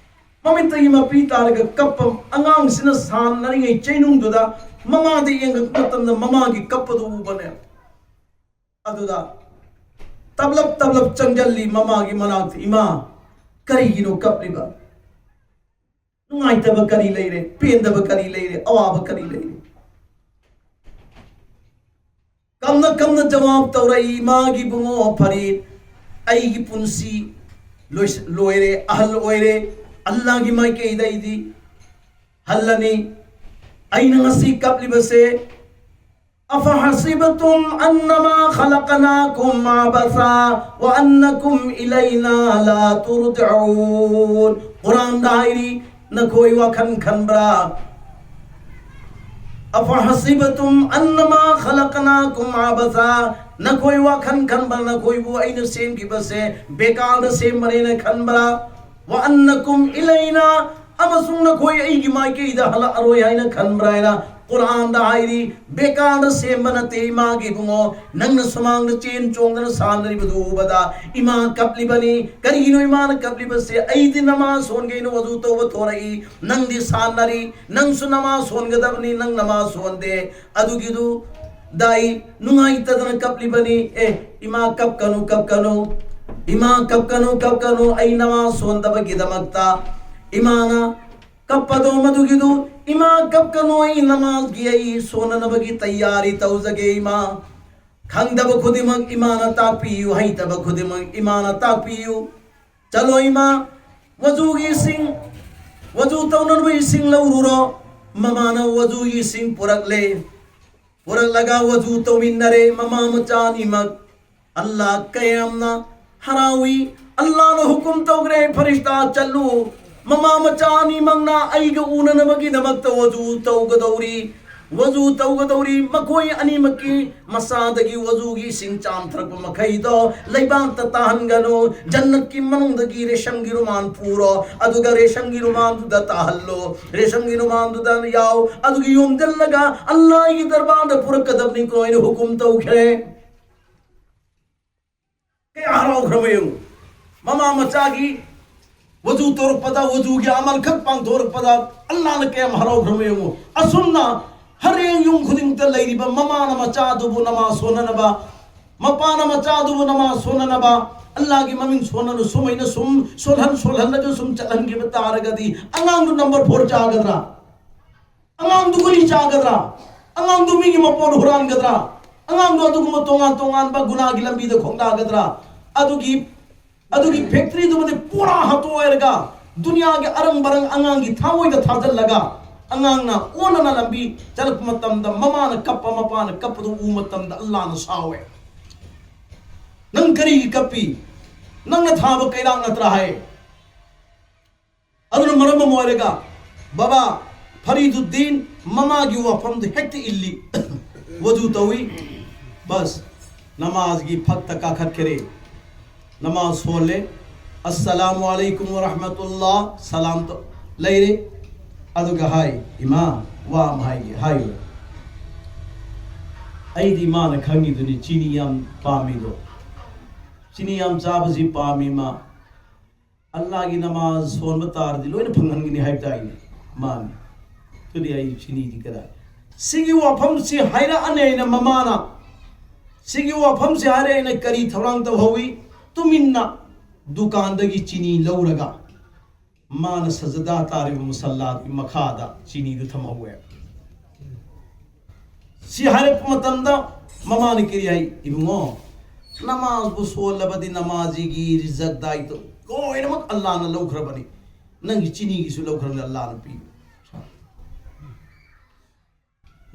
ꯃꯃꯤꯠꯇꯒꯤ ꯃꯄꯤ ꯇꯥꯔꯒ ꯀꯞꯄ꯫ ꯑꯉꯥꯡꯁꯤꯅ ꯁꯥꯟꯅꯔꯤꯉꯩ ꯆꯩꯅꯨꯡꯗꯨꯗ ꯃꯃꯥꯗ ꯌꯦꯡꯉꯛꯄ ꯃꯇꯝꯗ ꯃꯃꯥꯒꯤ ꯀꯞꯄꯗꯨ ꯎꯕꯅꯦ꯫ ꯑꯗꯨꯗ ꯇꯞꯂꯞ ꯇꯞꯂꯞ ꯆꯪꯖꯜꯂꯤ ꯃꯃꯥꯒꯤ ꯃꯅꯥꯛꯇ, "ꯏꯃꯥ, ꯀꯔꯤꯒꯤꯅꯣ ꯀꯞꯂꯤꯕ? ꯅꯨꯡꯉꯥꯏꯇꯕ ꯀꯔꯤ ꯂꯩꯔꯦ? ꯄꯦꯟꯗꯕ ꯀꯔꯤ ꯂꯩꯔꯦ? ꯑꯋꯥꯕ ꯀꯔꯤ ꯂꯩꯔꯦ?" ꯀꯝꯅ ꯀꯝꯅ ꯖꯋꯥꯕ ꯇꯧꯔꯛꯏ, "ꯏꯃꯥꯒꯤ ꯏꯕꯨꯡꯉꯣ ꯐꯔꯤꯗ, ꯑꯩꯒꯤ ꯄꯨꯟꯁꯤ ꯂꯣꯏꯁ-, ꯂꯣꯏꯔꯦ, ꯑꯍꯜ ꯑꯣꯏꯔꯦ, ꯑꯜꯂꯥꯒꯤ ꯃꯥꯏꯀꯩꯗ ꯑꯩꯗꯤ ꯍꯜꯂꯅꯤ꯫ ꯑꯩꯅ ꯉꯁꯤ ꯀꯞꯂꯤꯕꯁꯦ, أفحسبتم أنما خلقناكم عبثا وأنكم إلينا لا ترجعون." ꯀꯨꯔꯥꯟꯗ ꯍꯥꯏꯔꯤ, "ꯅꯈꯣꯏ ꯋꯥꯈꯜ ꯈꯟꯕ꯭ꯔꯥ? أفحسبتم أنما خلقناكم عبثا." ꯅꯈꯣꯏ ꯋꯥꯈꯜ ꯈꯟꯕ꯭ꯔꯥ? ꯅꯈꯣꯏꯕꯨ ꯑꯩꯅ ꯁꯦꯝꯈꯤꯕꯁꯦ ꯕꯦꯀꯥꯔꯗ ꯁꯦꯝꯕꯅꯦꯅ ꯈꯟꯕ꯭ꯔꯥ? "وأنكم إلينا", ꯑꯃꯁꯨꯡ ꯅꯈꯣꯏ ꯑꯩꯒꯤ ꯃꯥꯏꯀꯩꯗ ꯍꯜꯂꯛꯑꯔꯣꯏ ꯍꯥꯏꯅ ꯈꯟꯕ꯭ꯔꯥ ꯍꯥꯏꯅ ꯀꯨꯔꯥꯟꯗ ꯍꯥꯏꯔꯤ꯫ ꯕꯦꯀꯥꯔꯗ ꯁꯦꯝꯕ ꯅꯠꯇꯦ, ꯏꯃꯥꯒꯤ ꯏꯕꯨꯡꯉꯣ꯫ ꯅꯪꯅ ꯁꯨꯃꯥꯡꯗ ꯆꯦꯟ ꯆꯣꯡꯗꯅ ꯁꯥꯟꯅꯔꯤꯕꯗꯨ ꯎꯕꯗ ꯏꯃꯥ ꯀꯞꯂꯤꯕꯅꯤ꯫ ꯀꯔꯤꯒꯤꯅꯣ ꯏꯃꯥꯅ ꯀꯞꯂꯤꯕꯁꯦ? ꯑꯩꯗꯤ ꯅꯃꯥꯖ ꯁꯣꯟꯒꯦꯅ ꯋꯖꯨ ꯇꯧꯕ ꯊꯣꯔꯛꯏ, ꯅꯪꯗꯤ ꯁꯥꯟꯅꯔꯤ꯫ ꯅꯪꯁꯨ ꯅꯃꯥꯖ ꯁꯣꯟꯒꯗꯕꯅꯤ, ꯅꯪ ꯅꯃꯥꯖ ꯁꯣꯟꯗꯦ꯫ ꯑꯗꯨꯒꯤꯗꯨ ꯗꯥꯏ ꯅꯨꯡꯉꯥꯏꯇꯗꯅ ꯀꯞꯂꯤꯕꯅꯤ꯫ ꯑꯦ, ꯏꯃꯥ ꯀꯞꯀꯅꯨ, ꯀꯞꯀꯅꯨ, ꯏꯃꯥ ꯀꯞꯀꯅꯨ, ꯀꯞꯀꯅꯨ, ꯑꯩ ꯅꯃꯥꯖ ꯁꯣꯟꯗꯕꯒꯤꯗꯃꯛꯇ꯫ ꯏꯃꯥꯅ ꯀꯞꯄꯗꯣ ꯃꯗꯨꯒꯤꯗꯨ, "ꯏꯃꯥ ꯀꯞꯀꯅꯨ, ꯑꯩ ꯅꯃꯥꯖꯒꯤ ꯑꯩ ꯁꯣꯟꯅꯅꯕꯒꯤ ꯇꯌꯥꯔꯤ ꯇꯧꯖꯒꯦ ꯏꯃꯥ꯫ ꯈꯪꯗꯕ ꯈꯨꯗꯤꯡꯃꯛ ꯏꯃꯥꯅ ꯇꯥꯛꯄꯤꯌꯨ, ꯍꯩꯇꯕ ꯈꯨꯗꯤꯡꯃꯛ ꯏꯃꯥꯅ ꯇꯥꯛꯄꯤꯌꯨ꯫ ꯆꯠꯂꯣ ꯏꯃꯥ, ꯋꯖꯨꯒꯤ ꯏꯁꯤꯡ, ꯋꯖꯨ ꯇꯧꯅꯅꯕ ꯏꯁꯤꯡ ꯂꯧꯔꯨꯔꯣ꯫" ꯃꯃꯥꯅ ꯋꯖꯨꯒꯤ ꯏꯁꯤꯡ ꯄꯨꯔꯛꯂꯦ꯫ ꯄꯨꯔꯛꯂꯒ ꯋꯖꯨ ꯇꯧꯃꯤꯟꯅꯔꯦ ꯃꯃꯥ ꯃꯆꯥ ꯑꯅꯤꯃꯛ꯫ ꯑꯜꯂꯥꯍ ꯀꯌꯥꯝꯅ ꯍꯔꯥꯎꯏ꯫ ꯑꯜꯂꯥꯍꯅ ꯍꯨꯀꯨꯝ ꯇꯧꯈ꯭ꯔꯦ, "ꯐꯔꯤꯁꯇꯥ ꯆꯠꯂꯨ, ꯃꯃꯥ ꯃꯆꯥ ꯑꯅꯤꯃꯛꯅ ꯑꯩꯒ ꯎꯅꯅꯕꯒꯤꯗꯃꯛꯇ ꯋꯖꯨ ꯇꯧꯒꯗꯧꯔꯤ, ꯋꯖꯨ ꯇꯧꯒꯗꯧꯔꯤ꯫ ꯃꯈꯣꯏ ꯑꯅꯤꯃꯛꯀꯤ ꯃꯁꯥꯗꯒꯤ ꯋꯖꯨꯒꯤ ꯏꯁꯤꯡ ꯆꯥꯝꯊꯔꯛꯄ ꯃꯈꯩꯗꯣ ꯂꯩꯕꯥꯛꯇ ꯇꯥꯍꯟꯒꯅꯨ꯫ ꯖꯟꯅꯠꯀꯤ ꯃꯅꯨꯡꯗꯒꯤ ꯔꯦꯁꯝꯒꯤ ꯔꯨꯃꯥꯟ ꯄꯨꯔꯣ, ꯑꯗꯨꯒ ꯔꯦꯁꯝꯒꯤ ꯔꯨꯃꯥꯟꯗꯨꯗ ꯇꯥꯍꯜꯂꯣ, ꯔꯦꯁꯝꯒꯤ ꯔꯨꯃꯥꯟꯗꯨꯗ ꯌꯥꯎ, ꯑꯗꯨꯒꯤ ꯌꯣꯝꯁꯤꯜꯂꯒ ꯑꯜꯂꯥꯍꯒꯤ ꯗꯔꯕꯥꯔꯗ ꯄꯨꯔꯛꯀꯗꯕꯅꯤꯀꯣ" ꯍꯥꯏꯅ ꯍꯨꯀꯨꯝ ꯇꯧꯈ꯭ꯔꯦ꯫ ꯀꯌꯥ ꯍꯔꯥꯎꯈ꯭ꯔꯕ ꯌꯦꯡꯉꯨ꯫ ꯃꯃꯥ ꯃꯆꯥꯒꯤ ꯋꯖꯨ ꯇꯧꯔꯛꯄꯗ, ꯋꯖꯨꯒꯤ ꯑꯃꯜ ꯈꯛ ꯄꯥꯡꯊꯣꯔꯛꯄꯗ ꯑꯜꯂꯥꯍꯅ ꯀꯌꯥꯝ ꯍꯔꯥꯎꯈ꯭ꯔꯕ ꯌꯦꯡꯉꯨ꯫ ꯑꯁꯨꯝꯅ ꯍꯔꯦꯡ ꯌꯨꯝ ꯈꯨꯗꯤꯡꯃꯛꯇ ꯂꯩꯔꯤꯕ ꯃꯃꯥꯅ ꯃꯆꯥꯗꯨꯕꯨ ꯅꯃꯥꯖ ꯁꯣꯟꯅꯅꯕ, ꯃꯄꯥꯅ ꯃꯆꯥꯗꯨꯕꯨ ꯅꯃꯥꯖ ꯁꯣꯟꯅꯅꯕ, ꯑꯜꯂꯥꯍꯒꯤ ꯃꯃꯤꯡ ꯁꯣꯟꯅꯅ ꯁꯨꯃꯥꯏꯅ ꯁꯨꯝ ꯁꯣꯜꯍꯟ ꯁꯣꯜꯍꯜꯂꯒ ꯁꯨꯝ ꯆꯠꯍꯟꯈꯤꯕ ꯇꯥꯔꯒꯗꯤ, ꯑꯉꯥꯡꯗꯨ ꯅꯝꯕꯔ ꯐꯣꯔ ꯆꯥꯒꯗ꯭ꯔꯥ? ꯑꯉꯥꯡꯗꯨ ꯒꯨꯂꯤ ꯆꯥꯒꯗ꯭ꯔꯥ? ꯑꯉꯥꯡꯗꯨ ꯃꯤꯒꯤ ꯃꯄꯣꯠ ꯍꯨꯔꯥꯟꯒꯗ꯭ꯔꯥ? ꯑꯉꯥꯡꯗꯨ ꯑꯗꯨꯒꯨꯝꯕ ꯇꯣꯉꯥꯟ ꯇꯣꯉꯥꯟꯕ ꯒꯨꯅꯥꯒꯤ ꯂꯝꯕꯤꯗ ꯈꯣꯡꯗꯥꯒꯗ꯭ꯔꯥ? ꯑꯗꯨꯒꯤ, ꯑꯗꯨꯒꯤ ꯐꯦꯛꯇꯔꯤꯗꯨꯃꯗꯤ ꯄꯨꯔꯥ ꯍꯥꯠꯇꯣꯛꯑꯣ ꯍꯥꯏꯔꯒ, ꯗꯨꯅꯤꯌꯥꯒꯤ ꯑꯔꯪ ꯕꯔꯪ ꯑꯉꯥꯡꯒꯤ ꯊꯃꯣꯏꯗ ꯊꯥꯖꯤꯜꯂꯒ, ꯑꯉꯥꯡꯅ ꯑꯣꯟꯅꯅ ꯂꯝꯕꯤ ꯆꯠꯂꯛꯄ ꯃꯇꯝꯗ, ꯃꯃꯥꯅ ꯀꯞꯄ, ꯃꯄꯥꯅ ꯀꯞꯄꯗꯨ ꯎꯕ ꯃꯇꯝꯗ ꯑꯜꯂꯥꯍꯅ ꯁꯥꯎꯋꯦ꯫ "ꯅꯪ ꯀꯔꯤꯒꯤ ꯀꯞꯄꯤ? ꯅꯪꯅ ꯊꯥꯕ ꯀꯩꯔꯥꯛ ꯅꯠꯇ꯭ꯔꯥ?" ꯍꯥꯏ꯫ ꯑꯗꯨꯅ ꯃꯔꯝ ꯑꯃ ꯑꯣꯏꯔꯒ ꯕꯕꯥ ꯐꯔꯤꯗꯨꯗꯤꯟ ꯃꯃꯥꯒꯤ ꯋꯥꯐꯝꯗꯨ ꯍꯦꯛꯇ ꯏꯜꯂꯤ꯫ ꯋꯖꯨ ꯇꯧꯏ, ꯕꯁ, ꯅꯃꯥꯖꯒꯤ ꯐꯛꯇ ꯀꯥꯈꯠꯈ꯭ꯔꯦ꯫ ꯅꯃꯥꯖ ꯁꯣꯜꯂꯦ, "ꯑꯁꯁꯂꯥꯃꯨ ꯑꯂꯩꯀꯨꯝ ꯋꯔꯍꯃꯇꯨꯜꯂꯥ", ꯁꯂꯥꯝ ꯇꯧ-, ꯂꯩꯔꯦ꯫ ꯑꯗꯨꯒ ꯍꯥꯏ, "ꯏꯃꯥ, ꯋꯥ ꯑꯃ ꯍꯥꯏꯒꯦ, ꯍꯥꯏꯌꯨ"꯫ ꯑꯩꯗꯤ ꯏꯃꯥꯅ ꯈꯪꯉꯤꯗꯨꯅꯤ ꯆꯤꯅꯤ ꯌꯥꯝ ꯄꯥꯝꯃꯤꯗꯣ꯫ ꯆꯤꯅꯤ ꯌꯥꯝ ꯆꯥꯕꯁꯤ ꯄꯥꯝꯃꯤ ꯏꯃꯥ꯫ ꯑꯜꯂꯥꯒꯤ ꯅꯃꯥꯖ ꯁꯣꯟꯕ ꯇꯥꯔꯗꯤ ꯂꯣꯏꯅ ꯐꯪꯍꯟꯒꯅꯤ ꯍꯥꯏꯕ ꯇꯥꯏꯅꯦ꯫ ꯃꯥꯅꯤ꯫ ꯑꯗꯨꯗꯤ ꯑꯩ ꯁꯤꯅꯤꯗꯤ ꯀꯗꯥꯏ? ꯁꯤꯒꯤ ꯋꯥꯐꯝꯁꯤ ꯍꯥꯏꯔꯛꯑꯅꯤ ꯑꯩꯅ ꯃꯃꯥꯅ꯫ ꯁꯤꯒꯤ ꯋꯥꯐꯝꯁꯤ ꯍꯥꯏꯔꯛꯑꯦ ꯑꯩꯅ ꯀꯔꯤ ꯊꯧꯔꯥꯡ ꯇꯧꯍꯧꯏ? ꯇꯨꯃꯤꯟꯅ ꯗꯨꯀꯥꯟꯗꯒꯤ ꯆꯤꯅꯤ ꯂꯧꯔꯒ ꯃꯥꯅ ꯁꯖꯗꯥ ꯇꯥꯔꯤꯕ ꯃꯨꯁꯜꯂꯥꯗꯨꯒꯤ ꯃꯈꯥꯗ ꯆꯤꯅꯤꯗꯨ ꯊꯝꯍꯧꯋꯦ꯫ ꯁꯤ ꯍꯥꯏꯔꯛꯄ ꯃꯇꯝꯗ ꯃꯃꯥꯅ ꯀꯔꯤ ꯍꯥꯏ? "ꯏꯕꯨꯡꯉꯣ, ꯅꯃꯥꯖꯕꯨ ꯁꯣꯜꯂꯕꯗꯤ ꯅꯃꯥꯖꯤꯒꯤ ꯔꯤꯖꯛ ꯗꯥꯏꯇꯣ ꯂꯣꯏꯅꯃꯛ ꯑꯜꯂꯥꯅ ꯂꯧꯈ꯭ꯔꯕꯅꯤ꯫ ꯅꯪꯒꯤ ꯆꯤꯅꯤꯒꯤꯁꯨ ꯂꯧꯈ꯭ꯔꯕꯅꯤ ꯑꯜꯂꯥꯅ ꯄꯤꯕ"꯫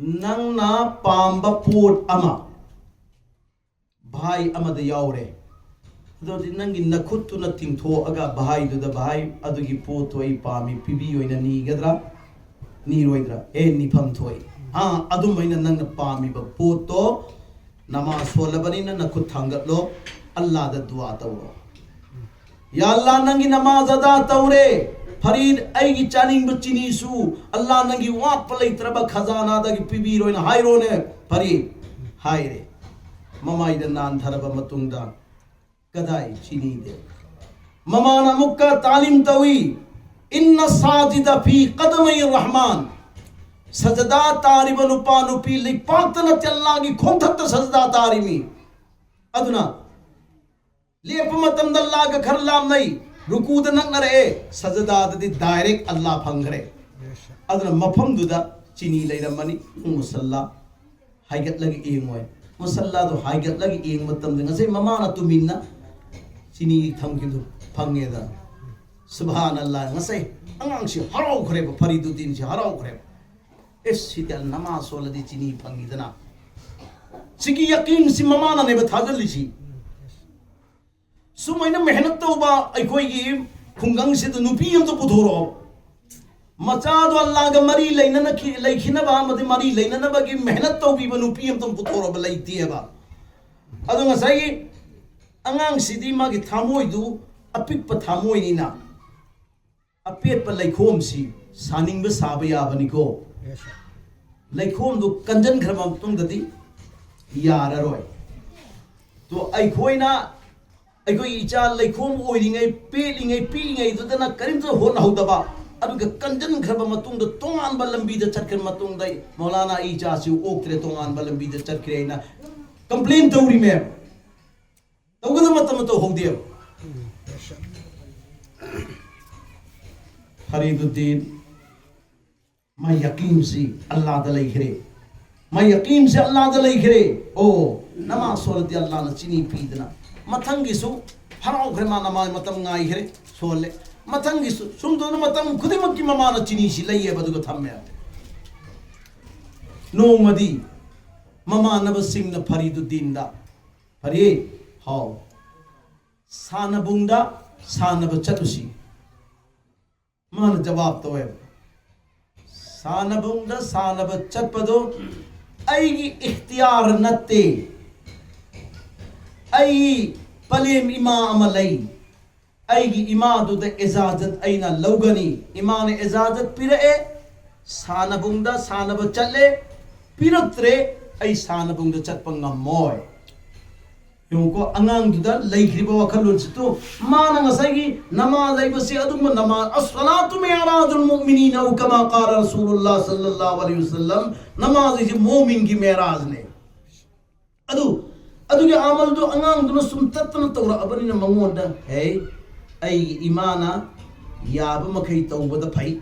ꯅꯪꯅ ꯄꯥꯝꯕ ꯄꯣꯠ ꯑꯃ ꯚꯥꯏ ꯑꯃꯗ ꯌꯥꯎꯔꯦ꯫ ꯑꯗꯨꯗꯤ ꯅꯪꯒꯤ ꯅꯈꯨꯠꯇꯨꯅ ꯇꯤꯡꯊꯣꯛꯑꯒ ꯚꯥꯏꯗꯨꯗ, "ꯚꯥꯏ, ꯑꯗꯨꯒꯤ ꯄꯣꯠꯇꯣ ꯑꯩ ꯄꯥꯝꯃꯤ, ꯄꯤꯕꯤꯌꯣꯅ" ꯅꯤꯒꯗ꯭ꯔꯥ? ꯅꯤꯔꯣꯏꯗ꯭ꯔꯥ? ꯑꯦ, ꯅꯤꯐꯝ ꯊꯣꯛꯏ꯫ ꯑꯥ, ꯑꯗꯨꯃꯥꯏꯅ ꯅꯪꯅ ꯄꯥꯝꯃꯤꯕ ꯄꯣꯠꯇꯣ, ꯅꯃꯥꯖ ꯁꯣꯜꯂꯕꯅꯤꯅ ꯅꯈꯨꯠ ꯊꯥꯡꯒꯠꯂꯣ, ꯑꯜꯂꯥꯗ ꯗꯨꯋꯥ ꯇꯧꯔꯣ꯫ "ꯌꯥ ꯑꯜꯂꯥ, ꯅꯪꯒꯤ ꯅꯃꯥꯖ ꯑꯗꯥ ꯇꯧꯔꯦ, ꯐꯔꯤꯗ ꯑꯩꯒꯤ ꯆꯥꯅꯤꯡꯕ ꯆꯤꯅꯤꯁꯨ ꯑꯜꯂꯥ ꯅꯪꯒꯤ ꯋꯥꯠꯄ ꯂꯩꯇ꯭ꯔꯕ ꯈꯖꯥꯅꯥꯗꯒꯤ ꯄꯤꯕꯤꯔꯣꯅ" ꯍꯥꯏꯔꯣꯅꯦ꯫ ꯐꯔꯤꯗ ꯍꯥꯏꯔꯦ꯫ ꯃꯃꯥꯏꯗ ꯅꯥꯟꯊꯔꯕ ꯃꯇꯨꯡꯗ ꯀꯗꯥꯏ ꯆꯤꯅꯤꯗꯦ? ꯃꯃꯥꯅ ꯑꯃꯨꯛꯀ ꯇꯥꯂꯤꯝ ꯇꯧꯏ, "ꯏꯟꯅ ꯁꯥꯖꯤꯗ ꯐꯤ ꯀꯗꯃꯩ ꯔꯍꯃꯥꯟ"꯫ ꯁꯖꯗꯥ ꯇꯥꯔꯤꯕ ꯅꯨꯄꯥ ꯅꯨꯄꯤ ꯂꯩꯄꯥꯛꯇ ꯅꯠꯇꯦ, ꯑꯜꯂꯥꯒꯤ ꯈꯣꯡꯊꯛꯇ ꯁꯖꯗꯥ ꯇꯥꯔꯤꯃꯤ꯫ ꯑꯗꯨꯅ ꯂꯦꯞꯄ ꯃꯇꯝꯗ ꯑꯜꯂꯥꯒ ꯈꯔ ꯂꯥꯞꯅꯩ, ꯔꯨꯀꯨꯗ ꯅꯛꯅꯔꯛꯑꯦ, ꯁꯖꯗꯥꯗꯗꯤ direct ꯑꯜꯂꯥ ꯐꯪꯈ꯭ꯔꯦ꯫ ꯑꯗꯨꯅ ꯃꯐꯝꯗꯨꯗ ꯆꯤꯅꯤ ꯂꯩꯔꯝꯃꯅꯤ, ꯃꯨꯁꯜꯂꯥ ꯍꯥꯏꯒꯠꯂꯒ ꯌꯦꯡꯉꯣꯏ꯫ ꯃꯨꯁꯜꯂꯥꯗꯣ ꯍꯥꯏꯒꯠꯂꯒ ꯌꯦꯡꯕ ꯃꯇꯝꯗ ꯉꯁꯥꯏ ꯃꯃꯥꯅ ꯇꯨꯃꯤꯟꯅ ꯆꯤꯅꯤ ꯊꯝꯈꯤꯕꯗꯨ ꯐꯪꯉꯦꯗꯅ꯫ ꯁꯨꯕꯍꯥꯅꯜꯂꯥ, ꯉꯁꯥꯏ ꯑꯉꯥꯡꯁꯤ ꯍꯔꯥꯎꯈ꯭ꯔꯦꯕ, ꯐꯔꯤꯗꯨꯗꯤꯟꯁꯤ ꯍꯔꯥꯎꯈ꯭ꯔꯦꯕ꯫ ꯑꯦꯁ, ꯁꯤꯗꯤ ꯅꯃꯥꯖ ꯁꯣꯜꯂꯗꯤ ꯆꯤꯅꯤ ꯐꯪꯉꯤꯗꯅ꯫ ꯁꯤꯒꯤ ꯌꯥꯀꯤꯟꯁꯤ ꯃꯃꯥꯅꯅꯦꯕ ꯊꯥꯖꯜꯂꯤꯁꯤ꯫ ꯁꯨꯃꯥꯏꯅ ꯃꯦꯍꯅꯠ ꯇꯧꯕ ꯑꯩꯈꯣꯏꯒꯤ ꯈꯨꯡꯒꯪꯁꯤꯗ ꯅꯨꯄꯤ ꯑꯝꯇ ꯄꯨꯊꯣꯔꯛꯑꯣ꯫ ꯃꯆꯥꯗꯣ ꯑꯜꯂꯥꯒ ꯃꯔꯤ ꯂꯩꯅꯅ ꯈꯤ-, ꯂꯩꯈꯤꯅꯕ ꯑꯃꯗꯤ ꯃꯔꯤ ꯂꯩꯅꯅꯕꯒꯤ ꯃꯦꯍꯅꯠ ꯇꯧꯕꯤꯕ ꯅꯨꯄꯤ ꯑꯝꯇ ꯄꯨꯊꯣꯔꯛꯑꯕ ꯂꯩꯇꯦꯕ꯫ ꯑꯗꯣ ꯉꯁꯥꯏꯒꯤ ꯑꯉꯥꯡꯁꯤꯗꯤ ꯃꯥꯒꯤ ꯊꯃꯣꯏꯗꯨ ꯑꯄꯤꯛꯄ ꯊꯃꯣꯏꯅꯤꯅ, ꯑꯄꯦꯠꯄ ꯂꯩꯈꯣꯝꯁꯤ ꯁꯥꯅꯤꯡꯕ ꯁꯥꯕ ꯌꯥꯕꯅꯤꯀꯣ꯫ ꯂꯩꯈꯣꯝꯗꯨ ꯀꯟꯖꯟꯈ꯭ꯔꯕ ꯃꯇꯨꯡꯗꯗꯤ ꯌꯥꯔꯔꯣꯏ꯫ ꯇꯣ ꯑꯩꯈꯣꯏꯅ, ꯑꯩꯈꯣꯏꯒꯤ ꯏꯆꯥ ꯂꯩꯈꯣꯝ ꯑꯣꯏꯔꯤꯉꯩ, ꯄꯦꯠꯂꯤꯉꯩ, ꯄꯤꯛꯏꯉꯩꯗꯨꯗꯅ ꯀꯔꯤꯝꯇ ꯍꯣꯠꯅꯍꯧꯗꯕ, ꯑꯗꯨꯒ ꯀꯟꯖꯟꯈ꯭ꯔꯕ ꯃꯇꯨꯡꯗ ꯇꯣꯉꯥꯟꯕ ꯂꯝꯕꯤꯗ ꯆꯠꯈ꯭ꯔ ꯃꯇꯨꯡꯗ, "ꯃꯧꯂꯥꯅꯥ, ꯑꯩ ꯏꯆꯥꯁꯤ ꯑꯣꯛꯇ꯭ꯔꯦ, ꯇꯣꯉꯥꯟꯕ ꯂꯝꯕꯤꯗ ꯆꯠꯈ꯭ꯔꯦ" ꯍꯥꯏꯅ complain ꯇꯧꯔꯤꯃꯦ꯫ ꯇꯧꯒꯗꯕ ꯃꯇꯝꯗ ꯇꯧꯍꯧꯗꯦꯕ꯫ ꯐꯔꯤꯗꯨꯗꯤꯟ, ꯃꯥ ꯌꯥꯀꯤꯟꯁꯤ ꯑꯜꯂꯥꯗ ꯂꯩꯈ꯭ꯔꯦ꯫ ꯃꯥ ꯌꯥꯀꯤꯟꯁꯤ ꯑꯜꯂꯥꯗ ꯂꯩꯈ꯭ꯔꯦ꯫ ꯑꯣ, ꯅꯃꯥꯖ ꯁꯣꯜꯂꯗꯤ ꯑꯜꯂꯥꯅ ꯆꯤꯅꯤ ꯄꯤꯗꯅ꯫ ꯃꯊꯪꯒꯤꯁꯨ ꯍꯔꯥꯎꯈ꯭ꯔꯦ, ꯃꯥ ꯅꯃꯥꯖ ꯃꯇꯝ ꯉꯥꯏꯈ꯭ꯔꯦ, ꯁꯣꯜꯂꯦ꯫ ꯃꯊꯪꯒꯤꯁꯨ, ꯁꯨꯝ ꯇꯧꯗꯅ ꯃꯇꯝ ꯈꯨꯗꯤꯡꯃꯛꯀꯤ ꯃꯃꯥꯅ ꯆꯤꯅꯤꯁꯤ ꯂꯩꯌꯦꯕ, ꯑꯗꯨꯒ ꯊꯝꯃꯦ꯫ ꯅꯣꯡꯃꯗꯤ ꯃꯃꯥꯟꯅꯕꯁꯤꯡꯅ ꯐꯔꯤꯗꯨꯗꯤꯟꯗ, "ꯐꯔꯤ, ꯍꯥꯎ, ꯁꯥꯟꯅꯕꯨꯡꯗ ꯁꯥꯟꯅꯕ ꯆꯠꯂꯨꯁꯤ"꯫ ꯃꯥꯅ ꯖꯋꯥꯕ ꯇꯧꯋꯦꯕ, "ꯁꯥꯟꯅꯕꯨꯡꯗ ꯁꯥꯟꯅꯕ ꯆꯠꯄꯗꯣ ꯑꯩꯒꯤ ꯏꯈꯇꯤꯌꯥꯔ ꯅꯠꯇꯦ꯫ ꯑꯩ ꯄꯂꯦꯝ ꯏꯃꯥ ꯑꯃ ꯂꯩ꯫ ꯑꯩꯒꯤ ꯏꯃꯥꯗꯨꯗ ꯏꯖꯥꯖꯠ ꯑꯩꯅ ꯂꯧꯒꯅꯤ꯫ ꯏꯃꯥꯅ ꯏꯖꯥꯖꯠ ꯄꯤꯔꯛꯑꯦ, ꯁꯥꯟꯅꯕꯨꯡꯗ ꯁꯥꯟꯅꯕ ꯆꯠꯂꯦ, ꯄꯤꯔꯛꯇ꯭ꯔꯦ, ꯑꯩ ꯁꯥꯟꯅꯕꯨꯡꯗ ꯆꯠꯄ ꯉꯝꯃꯣꯏ"꯫ ꯌꯦꯡꯉꯨꯀꯣ, ꯑꯉꯥꯡꯗꯨꯗ ꯂꯩꯈ꯭ꯔꯤꯕ ꯋꯥꯈꯜꯂꯣꯟꯁꯤꯗꯨ꯫ ꯃꯥꯅ ꯉꯁꯥꯏꯒꯤ ꯅꯃꯥꯖ ꯍꯥꯏꯕꯁꯤ ꯑꯗꯨꯒꯨꯝꯕ ꯅꯃꯥꯖ, "ꯑꯁ-ꯁꯂꯥꯇꯨ ꯃꯤꯑꯔꯥꯖꯨꯜ ꯃꯨꯑꯃꯤꯅꯤꯅ", ꯑꯧ ꯀꯃꯥ ꯀꯥꯂ ꯔꯁꯨꯂꯨꯜꯂꯥꯍ ꯁꯜꯂꯜꯂꯥꯍꯨ ꯑꯂꯩꯍꯤ ꯋꯥꯁꯜꯂꯝ, ꯅꯃꯥꯖ ꯍꯥꯏꯁꯤ ꯃꯣꯃꯤꯟꯒꯤ ꯃꯦꯔꯥꯖꯅꯦ꯫ ꯑꯗꯨ, ꯑꯗꯨꯒꯤ ꯑꯃꯜꯗꯨ ꯑꯉꯥꯡꯗꯨꯅ ꯁꯨꯝ ꯇꯠꯇꯅ ꯇꯧꯔꯛꯑꯕꯅꯤꯅ ꯃꯉꯣꯟꯗ, "ꯍꯦ, ꯑꯩꯒꯤ ꯏꯃꯥꯅ ꯌꯥꯕ ꯃꯈꯩ ꯇꯧꯕꯗ ꯐꯩ,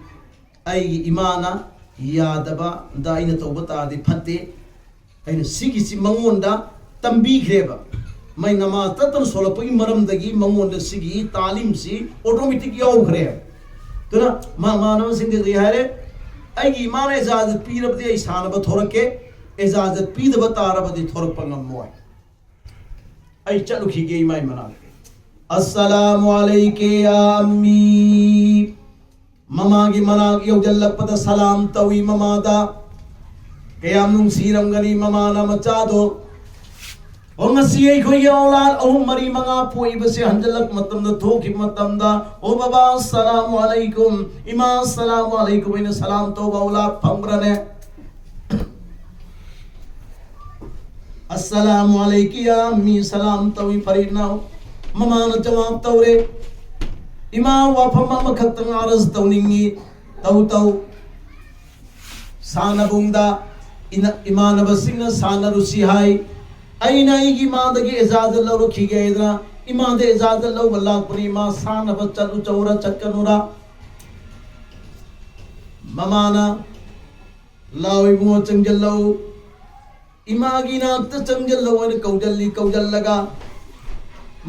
ꯑꯩꯒꯤ ꯏꯃꯥꯅ ꯌꯥꯗꯕꯗ ꯑꯩꯅ ꯇꯧꯕ ꯇꯥꯔꯗꯤ ꯐꯠꯇꯦ"꯫ ꯑꯩꯅ ꯁꯤꯒꯤꯁꯤ ꯃꯉꯣꯟꯗ ꯇꯝꯕꯤꯈ꯭ꯔꯦꯕ꯫ ꯃꯥꯏ ꯅꯃꯥꯖ ꯇꯠꯇꯅ ꯁꯣꯜꯂꯛꯄꯒꯤ ꯃꯔꯝꯗꯒꯤ ꯃꯉꯣꯟꯗ ꯁꯤꯒꯤ ꯇꯥꯂꯤꯝꯁꯤ ꯑꯣꯇꯣꯃꯦꯇꯤꯛ ꯌꯥꯎꯈ꯭ꯔꯦ꯫ ꯑꯗꯨꯅ ꯃꯃꯥꯟꯅꯕꯁꯤꯡꯗ ꯀꯔꯤ ꯍꯥꯏꯔꯦ? "ꯑꯩꯒꯤ ꯏꯃꯥꯅ ꯏꯖꯥꯖꯠ ꯄꯤꯔꯕꯗꯤ ꯑꯩ ꯁꯥꯟꯅꯕ ꯊꯣꯔꯛꯀꯦ, ꯏꯖꯥꯖꯠ ꯄꯤꯗꯕ ꯇꯥꯔꯕꯗꯤ ꯊꯣꯔꯛꯄ ꯉꯝꯃꯣꯏ꯫ ꯑꯩ ꯆꯠꯂꯨꯈꯤꯒꯦ ꯏꯃꯥꯏ ꯃꯅꯥꯛꯇ"꯫ "ꯑꯁꯁꯂꯥꯃꯨ ꯑꯂꯩꯀꯤ ꯌꯥ ꯑꯝꯃꯤ"꯫ ꯃꯃꯥꯒꯤ ꯃꯅꯥꯛ ꯌꯧꯁꯤꯜꯂꯛꯄꯗ ꯁꯂꯥꯝ ꯇꯧꯏ ꯃꯃꯥꯗ꯫ ꯀꯌꯥꯝ ꯅꯨꯡꯁꯤꯔꯝꯒꯅꯤ ꯃꯃꯥꯅ ꯃꯆꯥꯗꯣ꯫ ꯑꯣ, ꯉꯁꯤ ꯑꯩꯈꯣꯏꯒꯤ ꯑꯧꯂꯥꯗ ꯑꯍꯨꯝ, ꯃꯔꯤ, ꯃꯉꯥ ꯄꯣꯛꯏꯕꯁꯦ ꯍꯟꯖꯤꯜꯂꯛꯄ ꯃꯇꯝꯗ, ꯊꯣꯛꯈꯤꯕ ꯃꯇꯝꯗ, "ꯑꯣ ꯕꯕꯥ, ꯑꯁꯁꯂꯥꯃꯨ ꯑꯂꯩꯀꯨꯝ, ꯏꯃꯥ, ꯑꯁꯁꯂꯥꯃꯨ ꯑꯂꯩꯀꯨꯝ" ꯍꯥꯏꯅ ꯁꯂꯥꯝ ꯇꯧꯕ ꯑꯧꯂꯥꯗ ꯐꯪꯕ꯭ꯔꯅꯦ? "ꯑꯁꯁꯂꯥꯃꯨ ꯑꯂꯩꯀꯤ ꯌꯥ ꯑꯝꯃꯤ", ꯁꯂꯥꯝ ꯇꯧꯏ ꯐꯔꯤꯠꯅ꯫ ꯃꯃꯥꯅ ꯖꯋꯥꯕ ꯇꯧꯔꯦ, "ꯏꯃꯥ, ꯋꯥꯐꯝ ꯑꯃꯈꯛꯇꯪ ꯑꯔꯖ ꯇꯧꯅꯤꯡꯉꯤ, ꯇꯧ ꯇꯧ꯫ ꯁꯥꯟꯅꯕꯨꯡꯗ ꯏꯅ-, ꯏꯃꯥꯟꯅꯕꯁꯤꯡꯅ ꯁꯥꯟꯅꯔꯨꯁꯤ ꯍꯥꯏ꯫ ꯑꯩꯅ ꯑꯩꯒꯤ ꯏꯃꯥꯗꯒꯤ ꯏꯖꯥꯖꯠ ꯂꯧꯔꯛꯈꯤꯒꯦ ꯍꯥꯏꯗꯅ ꯏꯃꯥꯗ ꯏꯖꯥꯖꯠ ꯂꯧꯕ ꯂꯥꯛꯄꯅꯤ꯫ ꯏꯃꯥ, ꯁꯥꯟꯅꯕ ꯆꯠꯂꯨ ꯆꯧꯔ ꯆꯠꯀꯅꯨꯔ?" ꯃꯃꯥꯅ, "ꯂꯥꯎ ꯏꯕꯨꯡꯉꯣ, ꯆꯪꯖꯜꯂꯧ, ꯏꯃꯥꯒꯤ ꯅꯥꯛꯇ ꯆꯪꯖꯜꯂꯧ" ꯍꯥꯏꯅ ꯀꯧꯖꯜꯂꯤ꯫ ꯀꯧꯖꯜꯂꯒ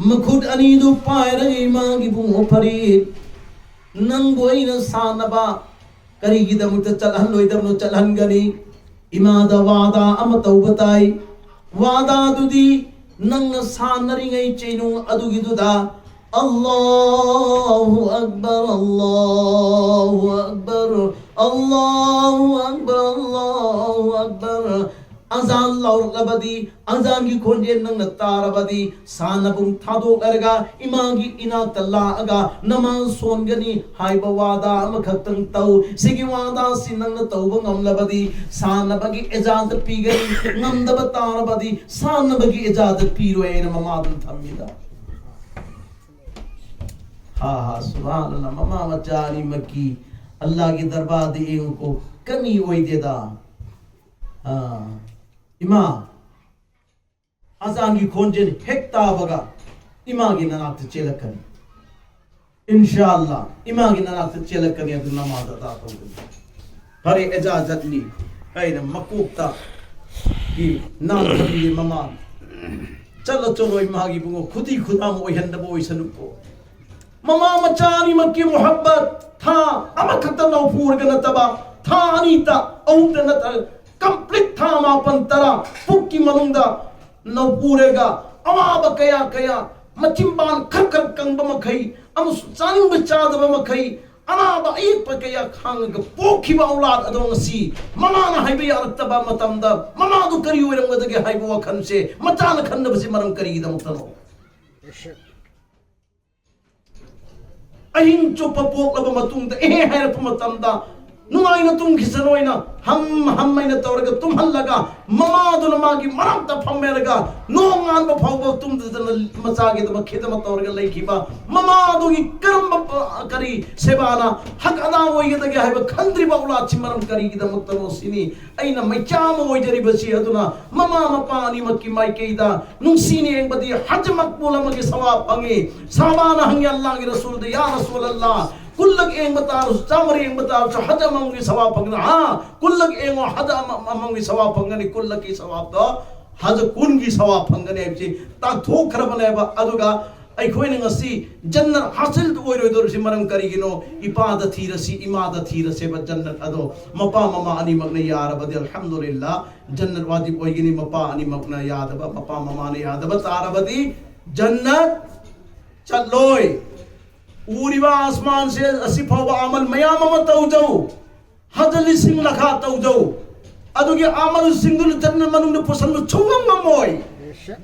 ꯃꯈꯨꯠ ꯑꯅꯤꯗꯨ ꯄꯥꯏꯔꯒ, "ꯏꯃꯥꯒꯤ ꯏꯕꯨꯡꯉꯣ ꯐꯔꯤꯠ, ꯅꯪꯕꯨ ꯑꯩꯅ ꯁꯥꯟꯅꯕ ꯀꯔꯤꯒꯤꯗꯃꯛꯇ ꯆꯠꯍꯟꯂꯣꯏꯗꯕꯅꯣ? ꯆꯠꯍꯟꯒꯅꯤ꯫ ꯏꯃꯥꯗ ꯋꯥꯗꯥ ꯑꯃ ꯇꯧꯕ ꯇꯥꯏ꯫ ꯋꯥꯗꯥꯗꯨꯗꯤ ꯅꯪꯅ ꯁꯥꯟꯅꯔꯤꯉꯩ ꯆꯩꯅꯨꯡ ꯑꯗꯨꯒꯤꯗꯨꯗ "ꯑꯜꯂꯥꯍꯨ ꯑꯛꯕꯔ, ꯑꯜꯂꯥꯍꯨ ꯑꯛꯕꯔ, ꯑꯜꯂꯥꯍꯨ ꯑꯛꯕꯔ, ꯑꯜꯂꯥꯍꯨ ꯑꯛꯕꯔ" ꯑꯖꯥꯟ ꯂꯥꯎꯔꯛꯂꯕꯗꯤ, ꯑꯖꯥꯟꯒꯤ ꯈꯣꯟꯖꯦꯜ ꯅꯪꯅ ꯇꯥꯔꯕꯗꯤ, ꯁꯥꯟꯅꯕꯨꯡ ꯊꯥꯗꯣꯛꯂꯔꯒ ꯏꯃꯥꯒꯤ ꯏꯅꯥꯛꯇ ꯂꯥꯛꯑꯒ ꯅꯃꯥꯖ ꯁꯣꯟꯒꯅꯤ ꯍꯥꯏꯕ ꯋꯥꯗꯥ ꯑꯃꯈꯛꯇꯪ ꯇꯧ꯫ ꯁꯤꯒꯤ ꯋꯥꯗꯥꯁꯤ ꯅꯪꯅ ꯇꯧꯕ ꯉꯝꯂꯕꯗꯤ, ꯁꯥꯟꯅꯕꯒꯤ ꯏꯖꯥꯖꯠ ꯄꯤꯒꯅꯤ, ꯉꯝꯗꯕ ꯇꯥꯔꯕꯗꯤ ꯁꯥꯟꯅꯕꯒꯤ ꯏꯖꯥꯖꯠ ꯄꯤꯔꯣꯏ ꯍꯥꯏꯅ ꯃꯃꯥꯗꯨꯅ ꯊꯝꯃꯤꯗ꯫ ꯍꯥ ꯍꯥ, ꯁꯨꯕꯍꯥꯅꯜꯂꯥꯍ, ꯃꯃꯥ ꯃꯆꯥ ꯑꯅꯤꯃꯛꯀꯤ ꯑꯜꯂꯥꯍꯒꯤ ꯗꯔꯕꯥꯔꯗ ꯌꯦꯡꯉꯨꯀꯣ, ꯀꯃꯤ ꯑꯣꯏꯗꯦꯗ꯫ ꯑꯥ, ꯏꯃꯥ, ꯑꯖꯥꯟꯒꯤ ꯈꯣꯟꯖꯦꯜ ꯍꯦꯛ ꯇꯥꯕꯒ ꯏꯃꯥꯒꯤ ꯅꯅꯥꯛꯇ ꯆꯦꯜꯂꯛꯀꯅꯤ꯫ ꯏꯟꯁꯥ ꯑꯜꯂꯥ, ꯏꯃꯥꯒꯤ ꯅꯅꯥꯛꯇ ꯆꯦꯜꯂꯛꯀꯅꯤ, ꯑꯗꯨ ꯅꯃꯥꯖ ꯑꯗꯥ ꯇꯧꯒꯅꯤ꯫ ꯐꯔꯦ, ꯏꯖꯥꯖꯠꯅꯤ꯫ ꯑꯩꯅ ꯃꯀꯣꯛꯇ ꯒꯤ ꯅꯥꯟꯊꯕꯤꯔꯦ ꯃꯃꯥ꯫ ꯆꯠꯂꯣ, ꯆꯠꯂꯣ, ꯏꯃꯥꯒꯤ ꯏꯕꯨꯡꯉꯣ, ꯈꯨꯗꯤ ꯈꯨꯗꯥꯝ ꯑꯣꯏꯍꯟꯗꯕ ꯑꯣꯏꯁꯅꯨꯀꯣ꯫ ꯃꯃꯥ ꯃꯆꯥ ꯑꯅꯤꯃꯛꯀꯤ ꯃꯨꯍꯕꯠ ꯊꯥ ꯑꯃꯈꯛꯇ ꯅꯧꯐꯨꯔꯒ ꯅꯠꯇꯕ, ꯊꯥ ꯑꯅꯤꯇ, ꯑꯍꯨꯝꯇ ꯅꯠꯇ, complete ꯊꯥ ꯃꯥꯄꯟ, ꯇꯔꯥ ꯄꯨꯛꯀꯤ ꯃꯅꯨꯡꯗ ꯅꯧꯄꯨꯔꯒ ꯑꯋꯥꯕ ꯀꯌꯥ ꯀꯌꯥ, ꯃꯆꯤꯟꯕꯥꯟ ꯈꯔ ꯈꯔ ꯀꯪꯕ ꯃꯈꯩ ꯑꯃꯁꯨꯡ ꯆꯥꯅꯤꯡꯕ ꯆꯥꯗꯕ ꯃꯈꯩ, ꯑꯅꯥꯕ ꯑꯌꯦꯛꯄ ꯀꯌꯥ ꯈꯥꯡꯉꯒ ꯄꯣꯛꯈꯤꯕ ꯑꯧꯂꯥꯗ ꯑꯗꯣ ꯉꯁꯤ ꯃꯃꯥꯅ ꯍꯥꯏꯕ ꯌꯥꯔꯛꯇꯕ ꯃꯇꯝꯗ ꯃꯃꯥꯗꯨ ꯀꯔꯤ ꯑꯣꯏꯔꯝꯒꯗꯒꯦ ꯍꯥꯏꯕ ꯋꯥꯈꯜꯁꯦ ꯃꯆꯥꯅ ꯈꯟꯅꯕꯁꯤ ꯃꯔꯝ ꯀꯔꯤꯒꯤꯗꯃꯛꯇꯅꯣ? ꯑꯍꯤꯡ ꯆꯨꯞꯄ ꯄꯣꯛꯂꯕ ꯃꯇꯨꯡꯗ "ꯑꯦꯍꯦ" ꯍꯥꯏꯔꯛꯄ ꯃꯇꯝꯗ ꯅꯨꯡꯉꯥꯏꯅ ꯇꯨꯝꯈꯤꯁꯅꯨ ꯍꯥꯏꯅ ꯍꯝ ꯍꯝ ꯍꯥꯏꯅ ꯇꯧꯔꯒ ꯇꯨꯝꯍꯜꯂꯒ, ꯃꯃꯥꯗꯨꯅ ꯃꯥꯒꯤ ꯃꯔꯛꯇ ꯐꯝꯃꯦꯔꯒ ꯅꯣꯡꯉꯥꯟꯕ ꯐꯥꯎꯕ ꯇꯨꯝꯗꯗꯅ ꯃꯆꯥꯒꯤꯗꯃꯛ ꯈꯤꯗꯃꯛ ꯇꯧꯔꯒ ꯂꯩꯈꯤꯕ ꯃꯃꯥꯗꯨꯒꯤ ꯀꯔꯝꯕ ꯄ-, ꯀꯔꯤ ꯁꯦꯕꯥꯅ ꯍꯛ ꯑꯗꯥ ꯑꯣꯏꯒꯗꯒꯦ ꯍꯥꯏꯕ ꯈꯟꯗ꯭ꯔꯤꯕ ꯑꯧꯂꯥꯗꯁꯤ ꯃꯔꯝ ꯀꯔꯤꯒꯤꯗꯃꯛꯇꯅꯣ ꯁꯤꯅꯤ꯫ ꯑꯩꯅ ꯃꯩꯆꯥ ꯑꯃ ꯑꯣꯏꯖꯔꯤꯕꯁꯤ꯫ ꯑꯗꯨꯅ ꯃꯃꯥ ꯃꯄꯥ ꯑꯅꯤꯃꯛꯀꯤ ꯃꯥꯏꯀꯩꯗ ꯅꯨꯡꯁꯤꯅ ꯌꯦꯡꯕꯗꯤ ꯍꯖ ꯃꯛꯕꯨꯜ ꯑꯃꯒꯤ ꯁꯋꯥꯕ ꯐꯪꯉꯤ꯫ ꯁꯍꯥꯕꯥꯅ ꯍꯪꯉꯤ ꯑꯜꯂꯥꯍꯒꯤ ꯔꯁꯨꯜꯗ, "ꯌꯥ ꯔꯁꯨꯜ ꯑꯜꯂꯥꯍ, ꯀꯨꯜꯂꯛ ꯌꯦꯡꯕ ꯇꯥꯔꯁꯨ, ꯆꯥꯝꯃꯔꯤ ꯌꯦꯡꯕ ꯇꯥꯔꯁꯨ ꯍꯖ ꯑꯃꯃꯝꯒꯤ ꯁꯋꯥꯕ ꯐꯪꯒꯅꯤ?" "ꯍꯥ, ꯀꯨꯜꯂꯛ ꯌꯦꯡꯉꯣ, ꯍꯖ ꯑꯃ-, ꯑꯃꯃꯝꯒꯤ ꯁꯋꯥꯕ ꯐꯪꯒꯅꯤ, ꯀꯨꯜꯂꯛꯀꯤ ꯁꯋꯥꯕꯗꯣ ꯍꯖ ꯀꯨꯟꯒꯤ ꯁꯋꯥꯕ ꯐꯪꯒꯅꯤ" ꯍꯥꯏꯕꯁꯤ ꯇꯥꯛꯊꯣꯛꯈ꯭ꯔꯕꯅꯦꯕ꯫ ꯑꯗꯨꯒ ꯑꯩꯈꯣꯏꯅ ꯉꯁꯤ ꯖꯟꯅꯠ ꯍꯥꯁꯤꯜ ꯑꯣꯏꯔꯣꯏꯗꯧꯔꯤꯁꯤ ꯃꯔꯝ ꯀꯔꯤꯒꯤꯅꯣ? ꯏꯄꯥꯗ ꯊꯤꯔꯁꯤ, ꯏꯃꯥꯗ ꯊꯤꯔꯁꯦꯕ ꯖꯟꯅꯠ ꯑꯗꯣ꯫ ꯃꯄꯥ ꯃꯃꯥ ꯑꯅꯤꯃꯛꯅ ꯌꯥꯔꯕꯗꯤ ꯑꯜꯍꯝꯗꯨꯂꯤꯜꯂꯥ, ꯖꯟꯅꯠ ꯋꯥꯖꯤꯕ ꯑꯣꯏꯒꯅꯤ꯫ ꯃꯄꯥ ꯑꯅꯤꯃꯛꯅ ꯌꯥꯗꯕ, ꯃꯄꯥ ꯃꯃꯥꯅ ꯌꯥꯗꯕ ꯇꯥꯔꯕꯗꯤ ꯖꯟꯅꯠ ꯆꯠꯂꯣꯏ꯫ ꯎꯔꯤꯕ ꯑꯁꯃꯥꯟꯁꯦ ꯑꯁꯤ ꯐꯥꯎꯕ ꯑꯃꯜ ꯃꯌꯥꯝ ꯑꯃ ꯇꯧꯖꯧ, ꯍꯖ ꯂꯤꯁꯤꯡ ꯂꯥꯈ ꯇꯧꯖꯧ, ꯑꯗꯨꯒꯤ ꯑꯃꯜꯁꯤꯡꯗꯨꯅ ꯖꯟꯅꯠ ꯃꯅꯨꯡꯗ ꯄꯨꯁꯟꯕ ꯁꯨꯡꯉꯝ ꯉꯝꯃꯣꯏ꯫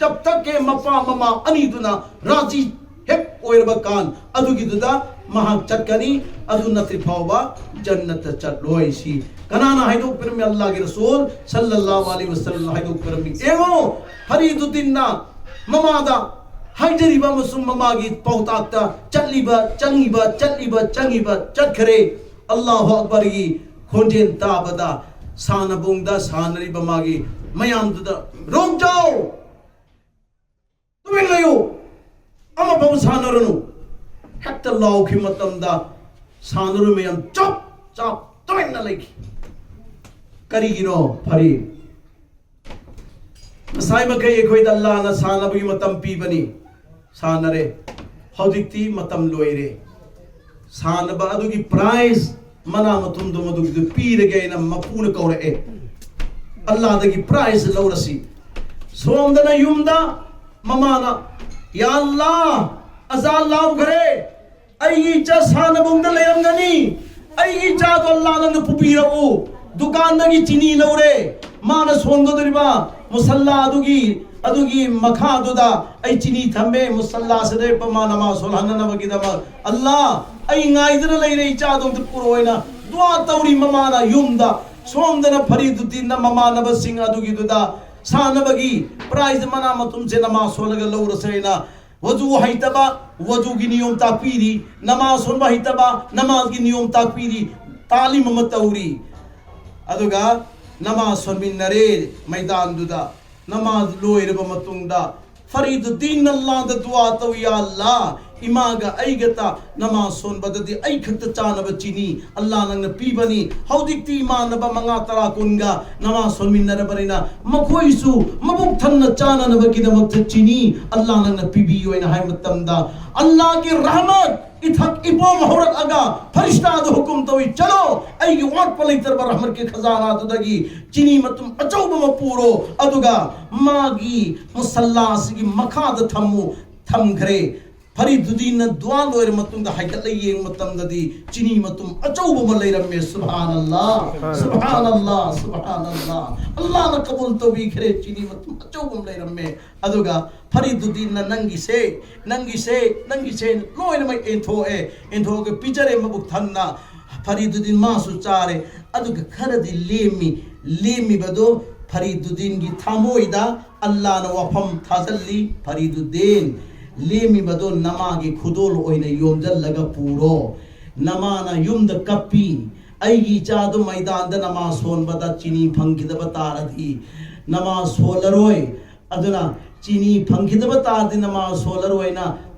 ꯖꯕ ꯇꯛ ꯀꯦ ꯃꯄꯥ ꯃꯃꯥ ꯑꯅꯤꯗꯨꯅ ꯔꯥꯖꯤ ꯍꯦꯛ ꯑꯣꯏꯔꯕ ꯀꯥꯟ ꯑꯗꯨꯒꯤꯗꯨꯗ ꯃꯍꯥꯛ ꯆꯠꯀꯅꯤ, ꯑꯗꯨ ꯅꯠꯇ꯭ꯔꯤ ꯐꯥꯎꯕ ꯖꯟꯅꯠꯇ ꯆꯠꯂꯣꯏ꯫ ꯁꯤ ꯀꯅꯥꯅ ꯍꯥꯏꯗꯣꯛꯄꯤꯔꯝꯃꯤ? ꯑꯜꯂꯥꯍꯒꯤ ꯔꯁꯨꯜ ꯁꯜꯂꯜꯂꯥꯍꯨ ꯑꯂꯩꯍꯤ ꯋꯁꯜꯂꯝ ꯍꯥꯏꯗꯣꯛꯄꯤꯔꯝꯃꯤ꯫ ꯌꯦꯡꯉꯣ, ꯐꯔꯤꯗꯨꯗꯤꯟꯅ ꯃꯃꯥꯗ ꯍꯥꯏꯖꯔꯤꯕ ꯑꯃꯁꯨꯡ ꯃꯃꯥꯒꯤ ꯄꯥꯎꯇꯥꯛꯇ ꯆꯠꯂꯤꯕ, ꯆꯪꯉꯤꯕ, ꯆꯠꯂꯤꯕ, ꯆꯪꯉꯤꯕ, ꯆꯠꯈ꯭ꯔꯦ꯫ ꯑꯜꯂꯥꯍꯨ ꯑꯛꯕꯔꯒꯤ ꯈꯣꯟꯖꯦꯜ ꯇꯥꯕꯗ ꯁꯥꯟꯅꯕꯨꯡꯗ ꯁꯥꯟꯅꯔꯤꯕ ꯃꯥꯒꯤ ꯃꯌꯥꯝꯗꯨꯗ, "ꯔꯨꯛ ꯖꯥꯎ, ꯇꯨꯃꯤꯟ ꯂꯩꯌꯨ, ꯑꯃꯐꯥꯎ ꯁꯥꯟꯅꯔꯨꯅꯨ"꯫ ꯍꯦꯛꯇ ꯂꯥꯎꯈꯤꯕ ꯃꯇꯝꯗ ꯁꯥꯟꯅꯔꯣꯏ ꯃꯌꯥꯝ ꯆꯞ ꯆꯞ ꯇꯨꯃꯤꯟꯅ ꯂꯩꯈꯤ꯫ ꯀꯔꯤꯒꯤꯅꯣ? ꯐꯔꯤ, ꯉꯁꯥꯏ ꯃꯈꯩ ꯑꯩꯈꯣꯏꯗ ꯑꯜꯂꯥꯍꯅ ꯁꯥꯟꯅꯕꯒꯤ ꯃꯇꯝ ꯄꯤꯕꯅꯤ, ꯁꯥꯟꯅꯔꯦ꯫ ꯍꯧꯖꯤꯛꯇꯤ ꯃꯇꯝ ꯂꯣꯏꯔꯦ꯫ ꯁꯥꯟꯅꯕ ꯑꯗꯨꯒꯤ ꯄ꯭ꯔꯥꯏꯖ, ꯃꯅꯥ ꯃꯊꯨꯝꯗꯣ ꯃꯗꯨꯒꯤꯗꯨ ꯄꯤꯔꯒꯦ ꯍꯥꯏꯅ ꯃꯄꯨꯅ ꯀꯧꯔꯛꯑꯦ꯫ ꯑꯜꯂꯥꯍꯗꯒꯤ ꯄ꯭ꯔꯥꯏꯖ ꯂꯧꯔꯁꯤ꯫ ꯁꯣꯝꯗꯅ ꯌꯨꯝꯗ ꯃꯃꯥꯅ, "ꯌꯥ ꯑꯜꯂꯥꯍ, ꯑꯖꯥꯟ ꯂꯥꯎꯈ꯭ꯔꯦ, ꯑꯩꯒꯤ ꯏꯆꯥ ꯁꯥꯟꯅꯕꯨꯡꯗ ꯂꯩꯔꯝꯒꯅꯤ, ꯑꯩꯒꯤ ꯏꯆꯥꯗꯣ ꯑꯜꯂꯥꯍ ꯅꯪꯅ ꯄꯨꯕꯤꯔꯛꯎ"꯫ ꯗꯨꯀꯥꯟꯗꯒꯤ ꯆꯤꯅꯤ ꯂꯧꯔꯦ, ꯃꯥꯅ ꯁꯣꯟꯒꯗꯧꯔꯤꯕ ꯃꯨꯁꯜꯂꯥ ꯑꯗꯨꯒꯤ, ꯑꯗꯨꯒꯤ ꯃꯈꯥꯗꯨꯗ ꯑꯩ ꯆꯤꯅꯤ ꯊꯝꯃꯦ, ꯃꯨꯁꯜꯂꯥꯁꯤꯗ ꯃꯥ ꯅꯃꯥꯖ ꯁꯣꯜꯍꯟꯅꯅꯕꯒꯤꯗꯃꯛ꯫ "ꯑꯜꯂꯥꯍ, ꯑꯩ ꯉꯥꯏꯗꯨꯅ ꯂꯩꯔꯦ, ꯏꯆꯥꯗꯣ ꯑꯝꯇ ꯄꯨꯔꯛꯑꯣ" ꯍꯥꯏꯅ ꯗꯨꯋꯥ ꯇꯧꯔꯤ ꯃꯃꯥꯅ ꯌꯨꯝꯗ꯫ ꯁꯣꯝꯗꯅ ꯐꯔꯤꯗꯨꯗꯤꯟꯅ ꯃꯃꯥꯟꯅꯕꯁꯤꯡ ꯑꯗꯨꯒꯤꯗꯨꯗ ꯁꯥꯟꯅꯕꯒꯤ ꯄ꯭ꯔꯥꯏꯖ ꯃꯅꯥ ꯃꯊꯨꯝꯁꯦ ꯅꯃꯥꯖ ꯁꯣꯜꯂꯒ ꯂꯧꯔꯁꯦ ꯍꯥꯏꯅ ꯋꯖꯨ ꯍꯩꯇꯕ, ꯋꯖꯨꯒꯤ ꯅꯤꯌꯣꯝ ꯇꯥꯛꯄꯤꯔꯤ, ꯅꯃꯥꯖ ꯁꯣꯟꯕ ꯍꯩꯇꯕ, ꯅꯃꯥꯖꯒꯤ ꯅꯤꯌꯣꯝ ꯇꯥꯛꯄꯤꯔꯤ, ꯇꯥꯂꯤꯝ ꯑꯃ ꯇꯧꯔꯤ꯫ ꯑꯗꯨꯒ ꯅꯃꯥꯖ ꯁꯣꯟꯃꯤꯟꯅꯔꯦ ꯃꯩꯗꯥꯟꯗꯨꯗ꯫ ꯅꯃꯥꯖ ꯂꯣꯏꯔꯕ ꯃꯇꯨꯡꯗ ꯐꯔꯤꯗꯨꯗꯤꯟ ꯑꯜꯂꯥꯍꯗ ꯗꯨꯋꯥ ꯇꯧꯏ, "ꯌꯥ ꯑꯜꯂꯥꯍ, ꯏꯃꯥꯒ ꯑꯩꯒꯇ ꯅꯃꯥꯖ ꯁꯣꯟꯕꯗꯗꯤ ꯑꯩ ꯈꯛꯇ ꯆꯥꯅꯕ ꯆꯤꯅꯤ ꯑꯜꯂꯥ ꯅꯪꯅ ꯄꯤꯕꯅꯤ꯫ ꯍꯧꯖꯤꯛꯇꯤ ꯏꯃꯥꯟꯅꯕ ꯃꯉꯥ, ꯇꯔꯥ, ꯀꯨꯟꯒ ꯅꯃꯥꯖ ꯁꯣꯟꯃꯤꯟꯅꯔꯕꯅꯤꯅ ꯃꯈꯣꯏꯁꯨ ꯃꯕꯨꯛ ꯊꯟꯅ ꯆꯥꯅꯅꯕꯒꯤꯗꯃꯛꯇ ꯆꯤꯅꯤ ꯑꯜꯂꯥ ꯅꯪꯅ ꯄꯤꯕꯤꯌꯨ ꯍꯥꯏꯅ ꯍꯥꯏꯕ ꯃꯇꯝꯗ, ꯑꯜꯂꯥꯒꯤ ꯔꯍꯃꯠ ꯏꯊꯛ ꯏꯄꯣꯝ ꯍꯧꯔꯛꯑꯒ ꯐꯔꯤꯁꯇꯥꯗ ꯍꯨꯀꯨꯝ ꯇꯧꯏ, "ꯆꯠꯂꯣ, ꯑꯩꯒꯤ ꯋꯥꯠꯄ ꯂꯩꯇ꯭ꯔꯕ ꯔꯍꯃꯠꯀꯤ ꯈꯖꯥꯅꯥꯗꯨꯗꯒꯤ ꯆꯤꯅꯤ ꯃꯇꯨꯝ ꯑꯆꯧꯕ ꯑꯃ ꯄꯨꯔꯣ, ꯑꯗꯨꯒ ꯃꯥꯒꯤ ꯃꯨꯁꯜꯂꯥ ꯑꯁꯤꯒꯤ ꯃꯈꯥꯗ ꯊꯝꯃꯨ"꯫ ꯊꯝꯈ꯭ꯔꯦ꯫ ꯐꯔꯤꯗꯨꯗꯤꯟꯅ ꯗꯨꯋꯥ ꯂꯣꯏꯔ ꯃꯇꯨꯡꯗ ꯍꯥꯏꯒꯠꯂ ꯌꯦꯡꯕ ꯃꯇꯝꯗꯗꯤ ꯆꯤꯅꯤ ꯃꯇꯨꯝ ꯑꯆꯧꯕ ꯑꯃ ꯂꯩꯔꯝꯃꯦ꯫ ꯁꯨꯕꯍꯥꯅꯜꯂꯥ, ꯁꯨꯕꯍꯥꯅꯜꯂꯥ, ꯁꯨꯕꯍꯥꯅꯜꯂꯥ꯫ ꯑꯜꯂꯥꯅ ꯀꯕꯨꯜ ꯇꯧꯕꯤꯈ꯭ꯔꯦ, ꯆꯤꯅꯤ ꯃꯇꯨꯝ ꯑꯆꯧꯕ ꯑꯃ ꯂꯩꯔꯝꯃꯦ꯫ ꯑꯗꯨꯒ ꯐꯔꯤꯗꯨꯗꯤꯟꯅ "ꯅꯪꯒꯤꯁꯦ, ꯅꯪꯒꯤꯁꯦ, ꯅꯪꯒꯤꯁꯦ" ꯂꯣꯏꯅꯃꯛ ꯌꯦꯟꯊꯣꯛꯑꯦ꯫ ꯌꯦꯟꯊꯣꯛꯑꯒ ꯄꯤꯖꯔꯦ ꯃꯕꯨꯛ ꯊꯟꯅ꯫ ꯐꯔꯤꯗꯨꯗꯤꯟ ꯃꯥꯁꯨ ꯆꯥꯔꯦ꯫ ꯑꯗꯨꯒ ꯈꯔꯗꯤ ꯂꯦꯝꯃꯤ꯫ ꯂꯦꯝꯃꯤꯕꯗꯣ ꯐꯔꯤꯗꯨꯗꯤꯟꯒꯤ ꯊꯃꯣꯏꯗ ꯑꯜꯂꯥꯅ ꯋꯥꯐꯝ ꯊꯥꯖꯜꯂꯤ, "ꯐꯔꯤꯗꯨꯗꯤꯟ, ꯂꯦꯝꯃꯤꯕꯗꯣ ꯅꯃꯥꯒꯤ ꯈꯨꯗꯣꯜ ꯑꯣꯏꯅ ꯌꯣꯝꯖꯜꯂꯒ ꯄꯨꯔꯣ꯫ ꯅꯃꯥꯅ ꯌꯨꯝꯗ ꯀꯞꯄꯤ, 'ꯑꯩꯒꯤ ꯏꯆꯥꯗꯨ ꯃꯩꯗꯥꯟꯗ ꯅꯃꯥꯖ ꯁꯣꯟꯕꯗ ꯆꯤꯅꯤ ꯐꯪꯈꯤꯗꯕ ꯇꯥꯔꯗꯤ ꯅꯃꯥꯖ ꯁꯣꯜꯂꯔꯣꯏ꯫ ꯑꯗꯨꯅ ꯆꯤꯅꯤ ꯐꯪꯈꯤꯗꯕ ꯇꯥꯔꯗꯤ ꯅꯃꯥꯖ ꯁꯣꯜꯂꯔꯣꯏꯅ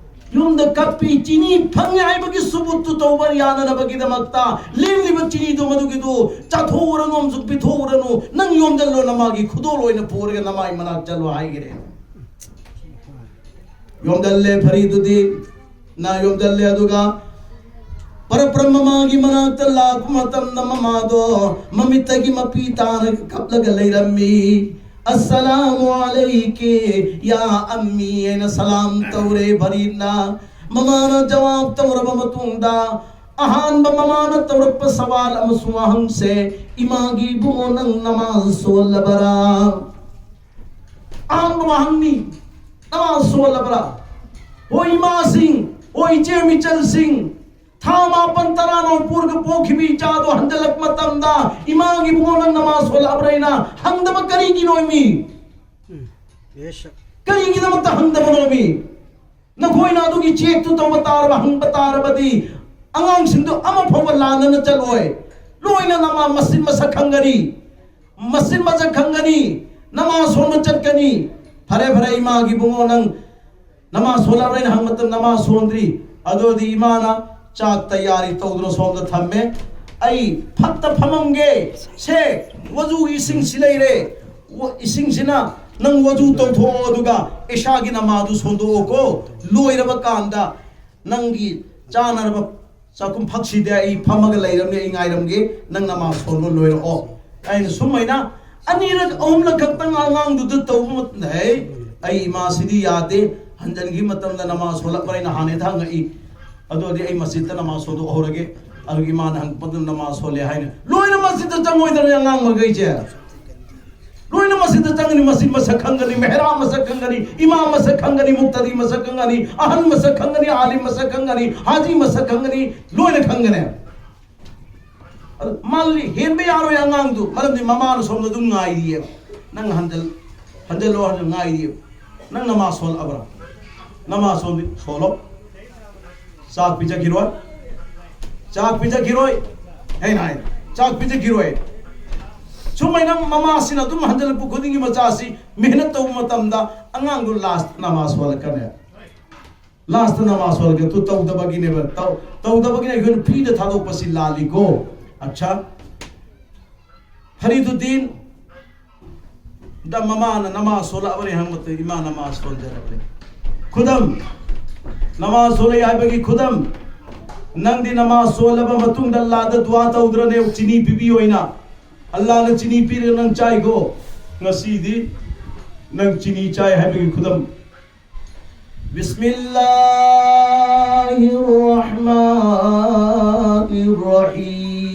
ꯌꯨꯝꯗ ꯀꯞꯄꯤ꯫ ꯆꯤꯅꯤ ꯐꯪꯉꯦ ꯍꯥꯏꯕꯒꯤ ꯁꯨꯕꯨꯠꯇꯨ ꯇꯧꯕ ꯌꯥꯅꯅꯕꯒꯤꯗꯃꯛꯇ ꯂꯦꯝꯂꯤꯕ ꯆꯤꯅꯤꯗꯨ ꯃꯗꯨꯒꯤꯗꯨ ꯆꯥꯊꯣꯛꯎꯔꯅꯨ ꯑꯃꯁꯨꯡ ꯄꯤꯊꯣꯛꯎꯔꯅꯨ, ꯅꯪ ꯌꯣꯝꯖꯜꯂꯣ, ꯅꯃꯥꯒꯤ ꯈꯨꯗꯣꯜ ꯑꯣꯏꯅ ꯄꯨꯔꯒ ꯅꯃꯥꯏ ꯃꯅꯥꯛ ꯆꯠꯂꯣ" ꯍꯥꯏꯈ꯭ꯔꯦ꯫ ꯌꯣꯝꯖꯜꯂꯦ ꯐꯔꯤꯗꯨꯗꯤ꯫ ꯅꯥ ꯌꯣꯝꯖꯜꯂꯦ꯫ ꯑꯗꯨꯒ ꯄꯔꯞ ꯄꯔꯞ ꯃꯃꯥꯒꯤ ꯃꯅꯥꯛꯇ ꯂꯥꯛꯄ ꯃꯇꯝꯗ ꯃꯃꯥꯗꯣ ꯃꯃꯤꯠꯇꯒꯤ ꯃꯄꯤ ꯇꯥꯅ ꯀꯞꯂꯒ ꯂꯩꯔꯝꯃꯤ꯫ "ꯑꯁꯂꯥꯃꯨ ꯑꯂꯩꯀꯤ ꯌꯥ ꯑꯝꯃꯤ" ꯍꯥꯏꯅ ꯁꯂꯥꯝ ꯇꯧꯔꯦ ꯐꯔꯤꯗꯅ꯫ ꯃꯃꯥꯅ ꯖꯋꯥꯕ ꯇꯧꯔꯕ ꯃꯇꯨꯡꯗ ꯑꯍꯥꯟꯕ ꯃꯃꯥꯅ ꯇꯧꯔꯛꯄ ꯁꯋꯥꯜ ꯑꯃꯁꯨꯡ ꯋꯥꯍꯪꯁꯦ, "ꯏꯃꯥꯒꯤ ꯏꯕꯨꯡꯉꯣ, ꯅꯪ ꯅꯃꯥꯖ ꯁꯣꯜꯂꯕꯔꯥ?" ꯑꯍꯥꯟꯕ ꯋꯥꯍꯪꯅꯤ, "ꯅꯃꯥꯖ ꯁꯣꯜꯂꯕ꯭ꯔꯥ?" ꯍꯣꯏ ꯏꯃꯥꯁꯤꯡ, ꯍꯣꯏ ꯏꯆꯦ ꯃꯤꯆꯜꯁꯤꯡ, ꯊꯥ ꯃꯥꯄꯟ ꯇꯔꯥ ꯅꯣꯡꯄꯣꯛꯂꯒ ꯄꯣꯛꯈꯤꯕ ꯏꯆꯥꯗꯣ ꯍꯟꯖꯜꯂꯛꯄ ꯃꯇꯝꯗ, "ꯏꯃꯥꯒꯤ ꯏꯕꯨꯡꯉꯣ, ꯅꯪ ꯅꯃꯥꯖ ꯁꯣꯜꯂꯛꯑꯕ꯭ꯔꯥ?" ꯍꯥꯏꯅ ꯍꯪꯗꯕ ꯀꯔꯤꯒꯤꯅꯣ ꯃꯤ? ꯎꯝ꯫ ꯀꯔꯤꯒꯤꯗꯃꯛꯇ ꯍꯪꯗꯕꯅꯣ ꯃꯤ? ꯅꯈꯣꯏꯅ ꯑꯗꯨꯒꯤ ꯆꯦꯛꯇꯨ ꯇꯧꯕ ꯇꯥꯔꯕ, ꯍꯪꯕ ꯇꯥꯔꯕꯗꯤ, ꯑꯉꯥꯡꯁꯤꯡꯗꯨ ꯑꯃ ꯐꯥꯎꯕ ꯂꯥꯟꯅꯅ ꯆꯠꯂꯣꯏ꯫ ꯂꯣꯏꯅ ꯅꯃꯥ ꯃꯁꯤꯟ ꯃꯁꯛ ꯈꯪꯒꯅꯤ, ꯃꯁꯤꯟ ꯃꯁꯛ ꯈꯪꯒꯅꯤ, ꯅꯃꯥꯖ ꯁꯣꯟꯕ ꯆꯠꯀꯅꯤ꯫ ꯐꯔꯦ, ꯐꯔꯦ, ꯏꯃꯥꯒꯤ ꯏꯕꯨꯡꯉꯣ, ꯅꯪ ꯅꯃꯥꯖ ꯁꯣꯜꯂꯕ꯭ꯔꯥ ꯍꯥꯏꯅ ꯍꯪꯕ ꯃꯇꯝꯗ, "ꯅꯃꯥꯖ ꯁꯣꯟꯗ꯭ꯔꯤ"꯫ ꯑꯗꯨꯗꯤ ꯏꯃꯥꯅ ꯆꯥꯛ ꯇꯌꯥꯔꯤ ꯇꯧꯗꯨꯅ ꯁꯣꯝꯗ ꯊꯝꯃꯦ꯫ "ꯑꯩ ꯐꯠꯇ ꯐꯝꯃꯝꯒꯦ, ꯁꯦ, ꯋꯖꯨꯒꯤ ꯏꯁꯤꯡꯁꯤ ꯂꯩꯔꯦ, ꯋ-, ꯏꯁꯤꯡꯁꯤꯅ ꯅꯪ ꯋꯖꯨ ꯇꯧꯊꯣꯛꯑꯣ, ꯑꯗꯨꯒ ꯏꯁꯥꯒꯤ ꯅꯃꯥꯖꯗꯨ ꯁꯣꯟꯗꯣꯛꯑꯣꯀꯣ꯫ ꯂꯣꯏꯔꯕ ꯀꯥꯟꯗ ꯅꯪꯒꯤ ꯆꯥꯅꯅꯕ ꯆꯥꯛꯈꯨꯝ ꯐꯛꯁꯤꯗ ꯑꯩ ꯐꯝꯃꯒ ꯂꯩꯔꯝꯅꯤ, ꯑꯩ ꯉꯥꯏꯔꯝꯒꯦ, ꯅꯪ ꯅꯃꯥꯖ ꯁꯣꯜꯂꯣ, ꯂꯣꯏꯔꯛꯑꯣ"꯫ ꯑꯩꯅ ꯁꯨꯃꯥꯏꯅ ꯑꯅꯤꯔꯛ ꯑꯍꯨꯝꯂꯛ ꯈꯛꯇꯪ ꯑꯉꯥꯡꯗꯨꯗ ꯇꯧꯕ ꯃꯇꯝꯗ, "ꯍꯩ, ꯑꯩ ꯏꯃꯥꯁꯤꯗꯤ ꯌꯥꯗꯦ, ꯍꯟꯖꯤꯟꯈꯤꯕ ꯃꯇꯝꯗ ꯅꯃꯥꯖ ꯁꯣꯜꯂꯛꯄ꯭ꯔꯥ?" ꯑꯩꯅ ꯍꯥꯟꯅ ꯍꯦꯛꯇ ꯍꯪꯉꯛꯏ꯫ "ꯑꯗꯨ ꯑꯣꯏꯔꯗꯤ ꯑꯩ ꯃꯁꯖꯤꯠꯇ ꯅꯃꯥꯖ ꯁꯣꯟꯗꯣꯛꯍꯧꯔꯒꯦ"꯫ ꯑꯗꯨꯒꯤ ꯏꯃꯥꯅ ꯍꯪꯉꯛꯄꯗ, "ꯅꯃꯥꯖ ꯁꯣꯜꯂꯦ" ꯍꯥꯏꯅ꯫ ꯂꯣꯏꯅ ꯃꯁꯖꯤꯠꯇ ꯆꯪꯉꯣꯏꯗ꯭ꯔꯅꯦ ꯑꯉꯥꯡ ꯃꯈꯩꯁꯦ? ꯂꯣꯏꯅ ꯃꯁꯖꯤꯠꯇ ꯆꯪꯒꯅꯤ, ꯃꯁꯖꯤꯠ ꯃꯁꯛ ꯈꯪꯒꯅꯤ, ꯃꯦꯍꯔꯥꯕ ꯃꯁꯛ ꯈꯪꯒꯅꯤ, ꯏꯃꯥꯝ ꯃꯁꯛ ꯈꯪꯒꯅꯤ, ꯃꯨꯛꯇꯗꯤ ꯃꯁꯛ ꯈꯪꯒꯅꯤ, ꯑꯍꯟ ꯃꯁꯛ ꯈꯪꯒꯅꯤ, ꯑꯥꯂꯤꯝ ꯃꯁꯛ ꯈꯪꯒꯅꯤ, ꯍꯥꯖꯤ ꯃꯁꯛ ꯈꯪꯒꯅꯤ, ꯂꯣꯏꯅ ꯈꯪꯒꯅꯤ꯫ ꯑꯗꯨ ꯃꯥꯜꯂꯤ, ꯍꯦꯟꯕ ꯌꯥꯔꯣꯏ ꯑꯉꯥꯡꯗꯨ, ꯃꯔꯝꯗꯤ ꯃꯃꯥꯅ ꯁꯣꯝꯗ ꯑꯗꯨꯝ ꯉꯥꯏꯔꯤꯑꯕ꯫ "ꯅꯪ ꯍꯟꯖꯜ-, ꯍꯟꯖꯜꯂꯣ, ꯍꯟꯖꯜ", ꯉꯥꯏꯔꯤꯑꯕ꯫ "ꯅꯪ ꯅꯃꯥꯖ ꯁꯣꯜꯂꯛꯑꯕ꯭ꯔꯥ? ꯅꯃꯥꯖ ꯁꯣꯜꯂꯤ, ꯁꯣꯜꯂꯣ꯫ ꯆꯥꯛ ꯄꯤꯖꯈꯤꯔꯣꯏ, ꯆꯥꯛ ꯄꯤꯖꯈꯤꯔꯣꯏ" ꯍꯥꯏꯅ ꯍꯥꯏ꯫ "ꯆꯥꯛ ꯄꯤꯖꯈꯤꯔꯣꯏ"꯫ ꯁꯨꯃꯥꯏꯅ ꯃꯃꯥꯁꯤꯅ ꯑꯗꯨꯝ ꯍꯟꯖꯜꯂꯛꯄ ꯈꯨꯗꯤꯡꯒꯤ ꯃꯆꯥꯁꯤ ꯃꯦꯍꯅꯠ ꯇꯧꯕ ꯃꯇꯝꯗ ꯑꯉꯥꯡꯗꯨ ꯂꯥꯁꯇ ꯅꯃꯥꯖ ꯁꯣꯜꯂꯛꯀꯅꯤ꯫ ꯂꯥꯁꯇ ꯅꯃꯥꯖ ꯁꯣꯜꯂꯛꯀꯦ꯫ ꯑꯗꯨ ꯇꯧꯗꯕꯒꯤꯅꯦꯕ꯫ ꯇꯧ-, ꯇꯧꯗꯕꯒꯤꯅꯦ ꯑꯩꯈꯣꯏꯅ ꯐ꯭ꯔꯤꯗ ꯊꯥꯗꯣꯛꯄꯁꯤ ꯂꯥꯜꯂꯤꯀꯣ꯫ ꯑꯠꯁꯥ꯫ ꯐꯔꯤꯗꯨꯗꯤꯟ ꯗ ꯃꯃꯥꯅ ꯅꯃꯥꯖ ꯁꯣꯜꯂꯛꯑꯕꯅꯤ ꯍꯪꯕꯗ, ꯏꯃꯥ ꯅꯃꯥꯖ ꯁꯣꯟꯖꯔꯕꯅꯤ꯫ ꯈꯨꯗꯝ, ꯅꯃꯥꯖ ꯁꯣꯜꯂꯛꯑꯦ ꯍꯥꯏꯕꯒꯤ ꯈꯨꯗꯝ, ꯅꯪꯗꯤ ꯅꯃꯥꯖ ꯁꯣꯜꯂꯕ ꯃꯇꯨꯡꯗ ꯑꯜꯂꯥꯗ ꯗꯨꯋꯥ ꯇꯧꯗ꯭ꯔꯅꯦ, ꯆꯤꯅꯤ ꯄꯤꯕꯤꯌꯣ ꯍꯥꯏꯅ? ꯑꯜꯂꯥꯅ ꯆꯤꯅꯤ ꯄꯤꯔꯒ ꯅꯪ ꯆꯥꯏꯀꯣ꯫ ꯉꯁꯤꯗꯤ ꯅꯪ ꯆꯤꯅꯤ ꯆꯥꯏ ꯍꯥꯏꯕꯒꯤ ꯈꯨꯗꯝ꯫ بسم الله الرحمن الرحيم.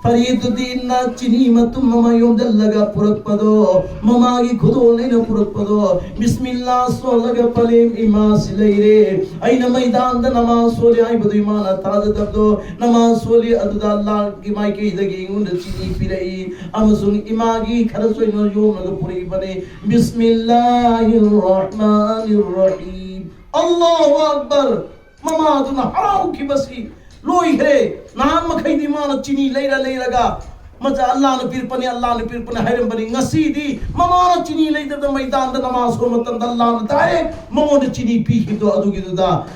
ꯐꯔꯤꯗꯨꯗꯤꯟꯅ ꯆꯤꯅꯤ ꯃꯇꯨꯝ ꯑꯃ ꯌꯣꯝꯁꯤꯜꯂꯒ ꯄꯨꯔꯛꯄꯗꯣ, ꯃꯃꯥꯒꯤ ꯈꯨꯗꯣꯜ ꯑꯩꯅ ꯄꯨꯔꯛꯄꯗꯣ, ꯕꯤꯁꯃꯤꯜꯂꯥ ꯁꯣꯜꯂꯒ ꯄꯂꯦꯝ ꯏꯃꯥꯁꯤ ꯂꯩꯔꯦ꯫ ꯑꯩꯅ ꯃꯩꯗꯥꯟꯗ ꯅꯃꯥꯖ ꯁꯣꯜꯂꯤ ꯍꯥꯏꯕꯗꯨ ꯏꯃꯥꯅ ꯊꯥꯖꯗꯕꯗꯣ, ꯅꯃꯥꯖ ꯁꯣꯜꯂꯤ ꯑꯗꯨꯗ ꯑꯜꯂꯥꯍꯒꯤ ꯃꯥꯏꯀꯩꯗꯒꯤ ꯑꯩꯉꯣꯟꯗ ꯆꯤꯅꯤ ꯄꯤꯔꯛꯏ꯫ ꯑꯃꯁꯨꯡ ꯏꯃꯥꯒꯤ ꯈꯔꯁꯨ ꯑꯩꯅ ꯌꯣꯝꯂꯒ ꯄꯨꯔꯛꯏꯕꯅꯤ꯫ ꯕꯤꯁꯃꯤꯜꯂꯥꯍꯤꯔ ꯔꯍꯃꯥꯅꯤꯔ ꯔꯍꯤꯝ꯫ ꯑꯜꯂꯥꯍꯨ ꯑꯛꯕꯔ! ꯃꯃꯥꯗꯨꯅ ꯍꯔꯥꯎꯈꯤꯕꯁꯤ ꯂꯣꯏꯈ꯭ꯔꯦ꯫ ꯅꯍꯥꯟ ꯃꯈꯩꯗꯤ ꯃꯥꯅ ꯆꯤꯅꯤ ꯂꯩꯔ ꯂꯩꯔꯒ ꯃꯆꯥ ꯑꯜꯂꯥꯅ ꯄꯤꯔꯛꯄꯅꯤ, ꯑꯜꯂꯥꯅ ꯄꯤꯔꯛꯄꯅꯤ ꯍꯥꯏꯔꯝꯕꯅꯤ꯫ ꯉꯁꯤꯗꯤ ꯃꯃꯥꯅ ꯆꯤꯅꯤ ꯂꯩꯇꯗ ꯃꯩꯗꯥꯟꯗ ꯅꯃꯥꯖ ꯁꯣꯟꯕ ꯃꯇꯝꯗ ꯑꯜꯂꯥꯅ ꯗꯥꯏꯔꯦꯛ ꯃꯉꯣꯟꯗ ꯆꯤꯅꯤ ꯄꯤꯈꯤꯕꯗꯣ, ꯑꯗꯨꯒꯤꯗꯨꯗ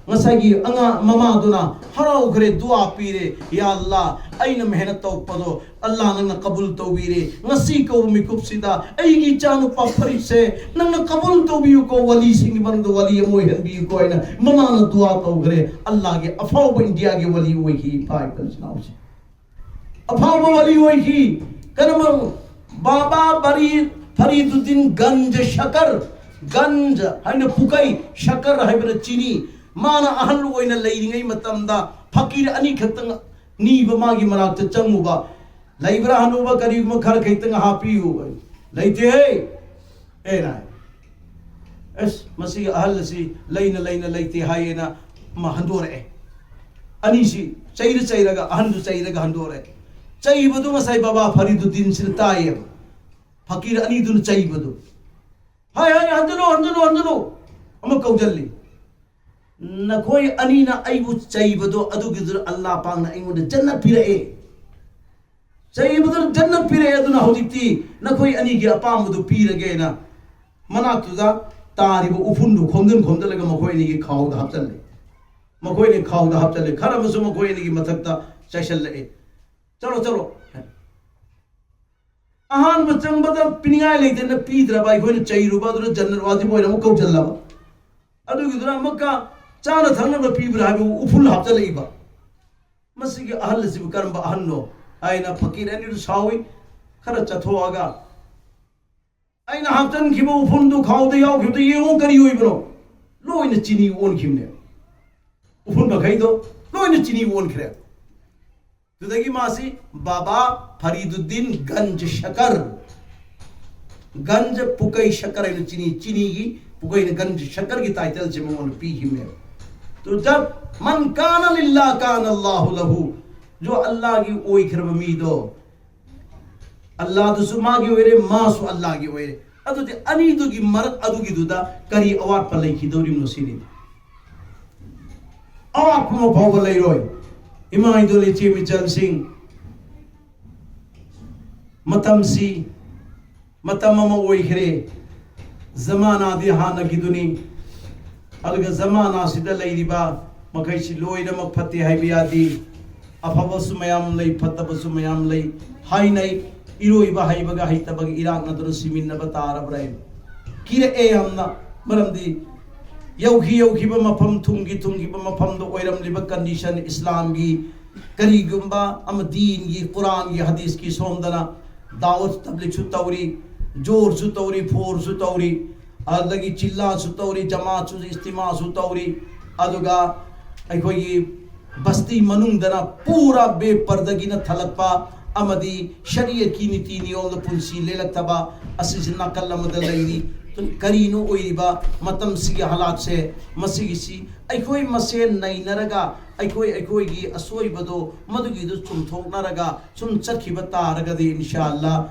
ꯉꯁꯥꯏꯒꯤ ꯑꯉꯥꯡ ꯃꯃꯥꯗꯨꯅ ꯍꯔꯥꯎꯈ꯭ꯔꯦ, ꯗꯨꯋꯥ ꯄꯤꯔꯦ, "ꯌꯥ ꯑꯜꯂꯥ, ꯑꯩꯅ ꯃꯦꯍꯅꯠ ꯇꯧꯔꯛꯄꯗꯣ ꯑꯜꯂꯥ ꯅꯪꯅ ꯀꯕꯨꯜ ꯇꯧꯕꯤꯔꯦ꯫ ꯉꯁꯤ ꯀꯧꯕ ꯃꯤꯀꯨꯞꯁꯤꯗ ꯑꯩꯒꯤ ꯏꯆꯥꯅꯨꯄꯥ ꯐꯔꯤꯗꯁꯦ ꯅꯪꯅ ꯀꯕꯨꯜ ꯇꯧꯕꯤꯌꯨꯀꯣ, ꯋꯥꯂꯤꯁꯤꯡꯒꯤ ꯃꯅꯨꯡꯗ ꯋꯥꯂꯤ ꯑꯃ ꯑꯣꯏꯍꯟꯕꯤꯌꯨꯀꯣ" ꯍꯥꯏꯅ ꯃꯃꯥꯅ ꯗꯨꯋꯥ ꯇꯧꯈ꯭ꯔꯦ꯫ ꯑꯜꯂꯥꯒꯤ ꯑꯐꯥꯎꯕ ꯏꯟꯗꯤꯌꯥꯒꯤ ꯋꯥꯂꯤ ꯑꯣꯏꯈꯤ, ꯏꯄꯥ ꯏꯄꯥ ꯏꯆꯤꯟ ꯏꯅꯥꯎꯁꯦ꯫ ꯑꯐꯥꯎꯕ ꯋꯥꯔꯤ ꯑꯣꯏꯈꯤ꯫ ꯀꯔꯝꯕ? ꯕꯥꯕꯥ ꯕꯔꯤ-, ꯐꯔꯤꯗꯨꯗꯤꯟ ꯒꯟꯖ ꯁꯀꯔ, ꯒꯟꯖ ꯍꯥꯏꯅ ꯄꯨꯀꯩ, ꯁꯀꯔ ꯍꯥꯏꯕꯅ ꯆꯤꯅꯤ꯫ ꯃꯥꯅ ꯑꯍꯜ ꯑꯣꯏꯅ ꯂꯩꯔꯤꯉꯩ ꯃꯇꯝꯗ ꯐꯀꯤꯔ ꯑꯅꯤꯈꯛꯇꯪ ꯅꯤꯕ ꯃꯥꯒꯤ ꯃꯅꯥꯛꯇ ꯆꯪꯉꯨꯕ꯫ "ꯂꯩꯕ꯭ꯔꯥ ꯍꯅꯨꯕ, ꯀꯔꯤꯒꯨꯝꯕ ꯈꯔ ꯈꯛꯇꯪ ꯍꯥꯞꯄꯤꯌꯨ?" "ꯂꯩꯇꯦꯍꯦ" ꯑꯦꯅ ꯍꯥꯏ꯫ "ꯑꯁ, ꯃꯁꯤꯒꯤ ꯑꯍꯜ ꯑꯁꯤ ꯂꯩꯅ ꯂꯩꯅ ꯂꯩꯇꯦ ꯍꯥꯏꯌꯦꯅ" ꯑꯃ ꯍꯟꯗꯣꯔꯛꯑꯦ꯫ ꯑꯅꯤꯁꯤ ꯆꯩꯔ ꯆꯩꯔꯒ, ꯑꯍꯟꯗꯨ ꯆꯩꯔꯒ ꯍꯟꯗꯣꯔꯛꯑꯦ꯫ ꯆꯩꯕꯗꯨ ꯉꯁꯥꯏ ꯕꯕꯥ ꯐꯔꯤꯗꯨꯗꯤꯟꯁꯤꯅ ꯇꯥꯏꯌꯦꯕ, ꯐꯀꯤꯔ ꯑꯅꯤꯗꯨꯅ ꯆꯩꯕꯗꯨ꯫ "ꯍꯥꯏ, ꯍꯥꯏ, ꯍꯟꯖꯤꯜꯂꯨ, ꯍꯟꯖꯤꯜꯂꯨ, ꯍꯟꯖꯤꯜꯂꯨ!" ꯑꯃ ꯀꯧꯖꯜꯂꯤ꯫ "ꯅꯈꯣꯏ ꯑꯅꯤꯅ ꯑꯩꯕꯨ ꯆꯩꯕꯗꯣ, ꯑꯗꯨꯒꯤꯗꯨꯅ ꯑꯜꯂꯥ ꯄꯥꯛꯅ ꯑꯩꯉꯣꯟꯗ ꯖꯟꯅꯠ ꯄꯤꯔꯛꯑꯦ꯫ ꯆꯩꯕꯗꯨꯅ ꯖꯟꯅꯠ ꯄꯤꯔꯛꯑꯦ, ꯑꯗꯨꯅ ꯍꯧꯖꯤꯛꯇꯤ ꯅꯈꯣꯏ ꯑꯅꯤꯒꯤ ꯑꯄꯥꯝꯕꯗꯨ ꯄꯤꯔꯒꯦꯅ" ꯃꯅꯥꯛꯇꯨꯗ ꯇꯥꯔꯤꯕ ꯎꯐꯨꯟꯗꯨ ꯈꯣꯝꯖꯤꯟ ꯈꯣꯝꯖꯤꯜꯂꯒ ꯃꯈꯣꯏ ꯑꯅꯤꯒꯤ ꯈꯥꯎꯗ ꯍꯥꯞꯆꯜꯂꯦ꯫ ꯃꯈꯣꯏ ꯑꯅꯤ ꯈꯥꯎꯗ ꯍꯥꯞꯆꯜꯂꯦ꯫ ꯈꯔ ꯑꯃꯁꯨ ꯃꯈꯣꯏ ꯑꯅꯤꯒꯤ ꯃꯊꯛꯇ ꯆꯥꯏꯁꯜꯂꯛꯑꯦ꯫ "ꯆꯠꯂꯣ, ꯆꯠꯂꯣ"꯫ ꯑꯍꯥꯟꯕ ꯆꯪꯕꯗ ꯄꯤꯅꯤꯡꯉꯥꯏ ꯂꯩꯇꯅ ꯄꯤꯗ꯭ꯔꯕ, ꯑꯩꯈꯣꯏꯅ ꯆꯩꯔꯨꯕ ꯑꯗꯨꯅ ꯖꯟꯅꯠ ꯋꯥꯖꯤꯕ ꯑꯣꯏꯅ ꯑꯃꯨꯛ ꯀꯧꯁꯤꯜꯂꯕ꯫ ꯑꯗꯨꯒꯤꯗꯨꯅ ꯑꯃꯨꯛꯀ ꯆꯥꯅ ꯊꯛꯅꯕ ꯄꯤꯕ꯭ꯔꯥ ꯍꯥꯏꯕꯕꯨ ꯎꯐꯨꯜ ꯍꯥꯞꯆꯜꯂꯛꯏꯕ꯫ "ꯃꯁꯤꯒꯤ ꯑꯍꯜ ꯑꯁꯤꯕꯨ ꯀꯔꯝꯕ ꯑꯍꯜꯅꯣ?" ꯍꯥꯏꯅ ꯐꯀꯤꯔ ꯑꯅꯤꯗꯨ ꯁꯥꯎꯏ꯫ ꯈꯔ ꯆꯠꯊꯣꯛꯑꯒ, "ꯑꯩꯅ ꯍꯥꯞꯆꯤꯟꯈꯤꯕ ꯎꯐꯨꯟꯗꯨ ꯈꯥꯎꯗ ꯌꯥꯎꯈꯤꯕꯗꯨ ꯌꯦꯡꯉꯨ, ꯀꯔꯤ ꯑꯣꯏꯕꯅꯣ?" ꯂꯣꯏꯅ ꯆꯤꯅꯤ ꯑꯣꯟꯈꯤꯕꯅꯦ꯫ ꯎꯐꯨꯟ ꯃꯈꯩꯗꯣ ꯂꯣꯏꯅ ꯆꯤꯅꯤ ꯑꯣꯟꯈ꯭ꯔꯦ꯫ ꯑꯗꯨꯗꯒꯤ ꯃꯥꯁꯤ ꯕꯥꯕꯥ ꯐꯔꯤꯗꯨꯗꯤꯟ ꯒꯟꯖ ꯁꯀꯔ, ꯒꯟꯖ ꯄꯨꯀꯩ ꯁꯀꯔ ꯍꯥꯏꯅ ꯆꯤꯅꯤ, ꯆꯤꯅꯤꯒꯤ ꯄꯨꯀꯩꯅ ꯒꯟꯖ ꯁꯀꯔꯒꯤ ꯇꯥꯏꯇꯜꯁꯦ ꯃꯉꯣꯟꯗ ꯄꯤꯈꯤꯕꯅꯦꯕ꯫ ꯑꯗꯨꯗ "ꯃꯟ ꯀꯥꯅ ꯂꯤꯜꯂꯥ ꯀꯥꯅ ꯑꯜꯂꯥꯍꯨ ꯂꯍꯨ", ꯖꯣ ꯑꯜꯂꯥꯒꯤ ꯑꯣꯏꯈ꯭ꯔꯕ ꯃꯤꯗꯣ, ꯑꯜꯂꯥꯗꯨꯁꯨ ꯃꯥꯒꯤ ꯑꯣꯏꯔꯦ, ꯃꯥꯁꯨ ꯑꯜꯂꯥꯒꯤ ꯑꯣꯏꯔꯦ꯫ ꯑꯗꯨꯗꯤ ꯑꯅꯤꯗꯨꯒꯤ ꯃꯔꯛ ꯑꯗꯨꯒꯤꯗꯨꯗ ꯀꯔꯤ ꯑꯋꯥꯠꯄ ꯂꯩꯈꯤꯗꯧꯔꯤꯕꯅꯣ ꯁꯤꯅꯤ꯫ ꯑꯋꯥꯠꯄ ꯑꯃ ꯐꯥꯎꯕ ꯂꯩꯔꯣꯏ꯫ ꯏꯃꯥ ꯏꯗꯣꯜ ꯏꯆꯦ ꯃꯤꯆꯜꯁꯤꯡ, ꯃꯇꯝꯁꯤ ꯃꯇꯝ ꯑꯃ ꯑꯣꯏꯈ꯭ꯔꯦ꯫ ꯖꯃꯥꯅꯥꯗꯤ ꯍꯥꯟꯅꯒꯤꯗꯨꯅꯤ꯫ ꯑꯗꯨꯒ ꯖꯃꯥꯅꯥꯁꯤꯗ ꯂꯩꯔꯤꯕ ꯃꯈꯩꯁꯤ ꯂꯣꯏꯅꯃꯛ ꯐꯠꯇꯦ ꯍꯥꯏꯕ ꯌꯥꯗꯦ꯫ ꯑꯐꯕꯁꯨ ꯃꯌꯥꯝ ꯂꯩ, ꯐꯠꯇꯕꯁꯨ ꯃꯌꯥꯝ ꯂꯩ꯫ ꯍꯥꯏꯅꯩ, ꯏꯔꯣꯏꯕ ꯍꯩꯕꯒ ꯍꯩꯇꯕꯒ ꯏꯔꯥꯛꯅꯗꯨꯅ ꯁꯤꯃꯤꯟꯅꯕ ꯇꯥꯔꯕ꯭ꯔꯥ ꯍꯥꯏꯅ꯫ ꯀꯤꯔꯛꯑꯦ ꯌꯥꯝꯅ꯫ ꯃꯔꯝꯗꯤ ꯌꯧꯈꯤ ꯌꯧꯈꯤꯕ ꯃꯐꯝ, ꯊꯨꯡꯈꯤ ꯊꯨꯡꯈꯤꯕ ꯃꯐꯝꯗ ꯑꯣꯏꯔꯝꯂꯤꯕ condition, ꯏꯁꯂꯥꯝꯒꯤ ꯀꯔꯤꯒꯨꯝꯕ ꯑꯃ, ꯗꯤꯟꯒꯤ, ꯀꯨꯔꯥꯟꯒꯤ, ꯍꯗꯤꯁꯀꯤ ꯁꯣꯝꯗꯅ ꯗꯥꯋꯠ ꯇꯕ꯭ꯂꯤꯒꯁꯨ ꯇꯧꯔꯤ, ꯖꯣꯔꯁꯨ ꯇꯧꯔꯤ, ꯐꯣꯔꯁꯨ ꯇꯧꯔꯤ, ꯑꯗꯒꯤ ꯆꯤꯜꯂꯥꯁꯨ ꯇꯧꯔꯤ, ꯖꯃꯥꯠꯁꯨ, ꯏꯖꯇꯤꯃꯥꯁꯨ ꯇꯧꯔꯤ꯫ ꯑꯗꯨꯒ ꯑꯩꯈꯣꯏꯒꯤ ꯕꯁꯇꯤ ꯃꯅꯨꯡꯗꯅ ꯄꯨꯔꯥ ꯕꯦꯄꯔꯗꯒꯤꯅ ꯊꯜꯂꯛꯄ ꯑꯃꯗꯤ ꯁꯔꯤꯌꯠꯀꯤ ꯅꯤꯇꯤ ꯅꯤꯌꯣꯝꯗ ꯄꯨꯟꯁꯤ ꯂꯦꯜꯂꯛꯇꯕ ꯑꯁꯤꯁꯤ ꯅꯥꯀꯜ ꯑꯃꯗ ꯂꯩꯔꯤ꯫ ꯀꯔꯤꯅꯣ ꯑꯣꯏꯔꯤꯕ ꯃꯇꯝꯁꯤꯒꯤ ꯍꯥꯂꯥꯠꯁꯦ? ꯃꯁꯤꯒꯤꯁꯤ ꯑꯩꯈꯣꯏ ꯃꯁꯦꯟ ꯅꯩꯅꯔꯒ, ꯑꯩꯈꯣꯏ ꯑꯩꯈꯣꯏꯒꯤ ꯑꯁꯣꯏꯕꯗꯣ ꯃꯗꯨꯒꯤꯗꯨ ꯆꯨꯝꯊꯣꯛꯅꯔꯒ ꯁꯨꯝ ꯆꯠꯈꯤꯕ ꯇꯥꯔꯒꯗꯤ, ꯏꯟꯁꯥ ꯑꯜꯂꯥ,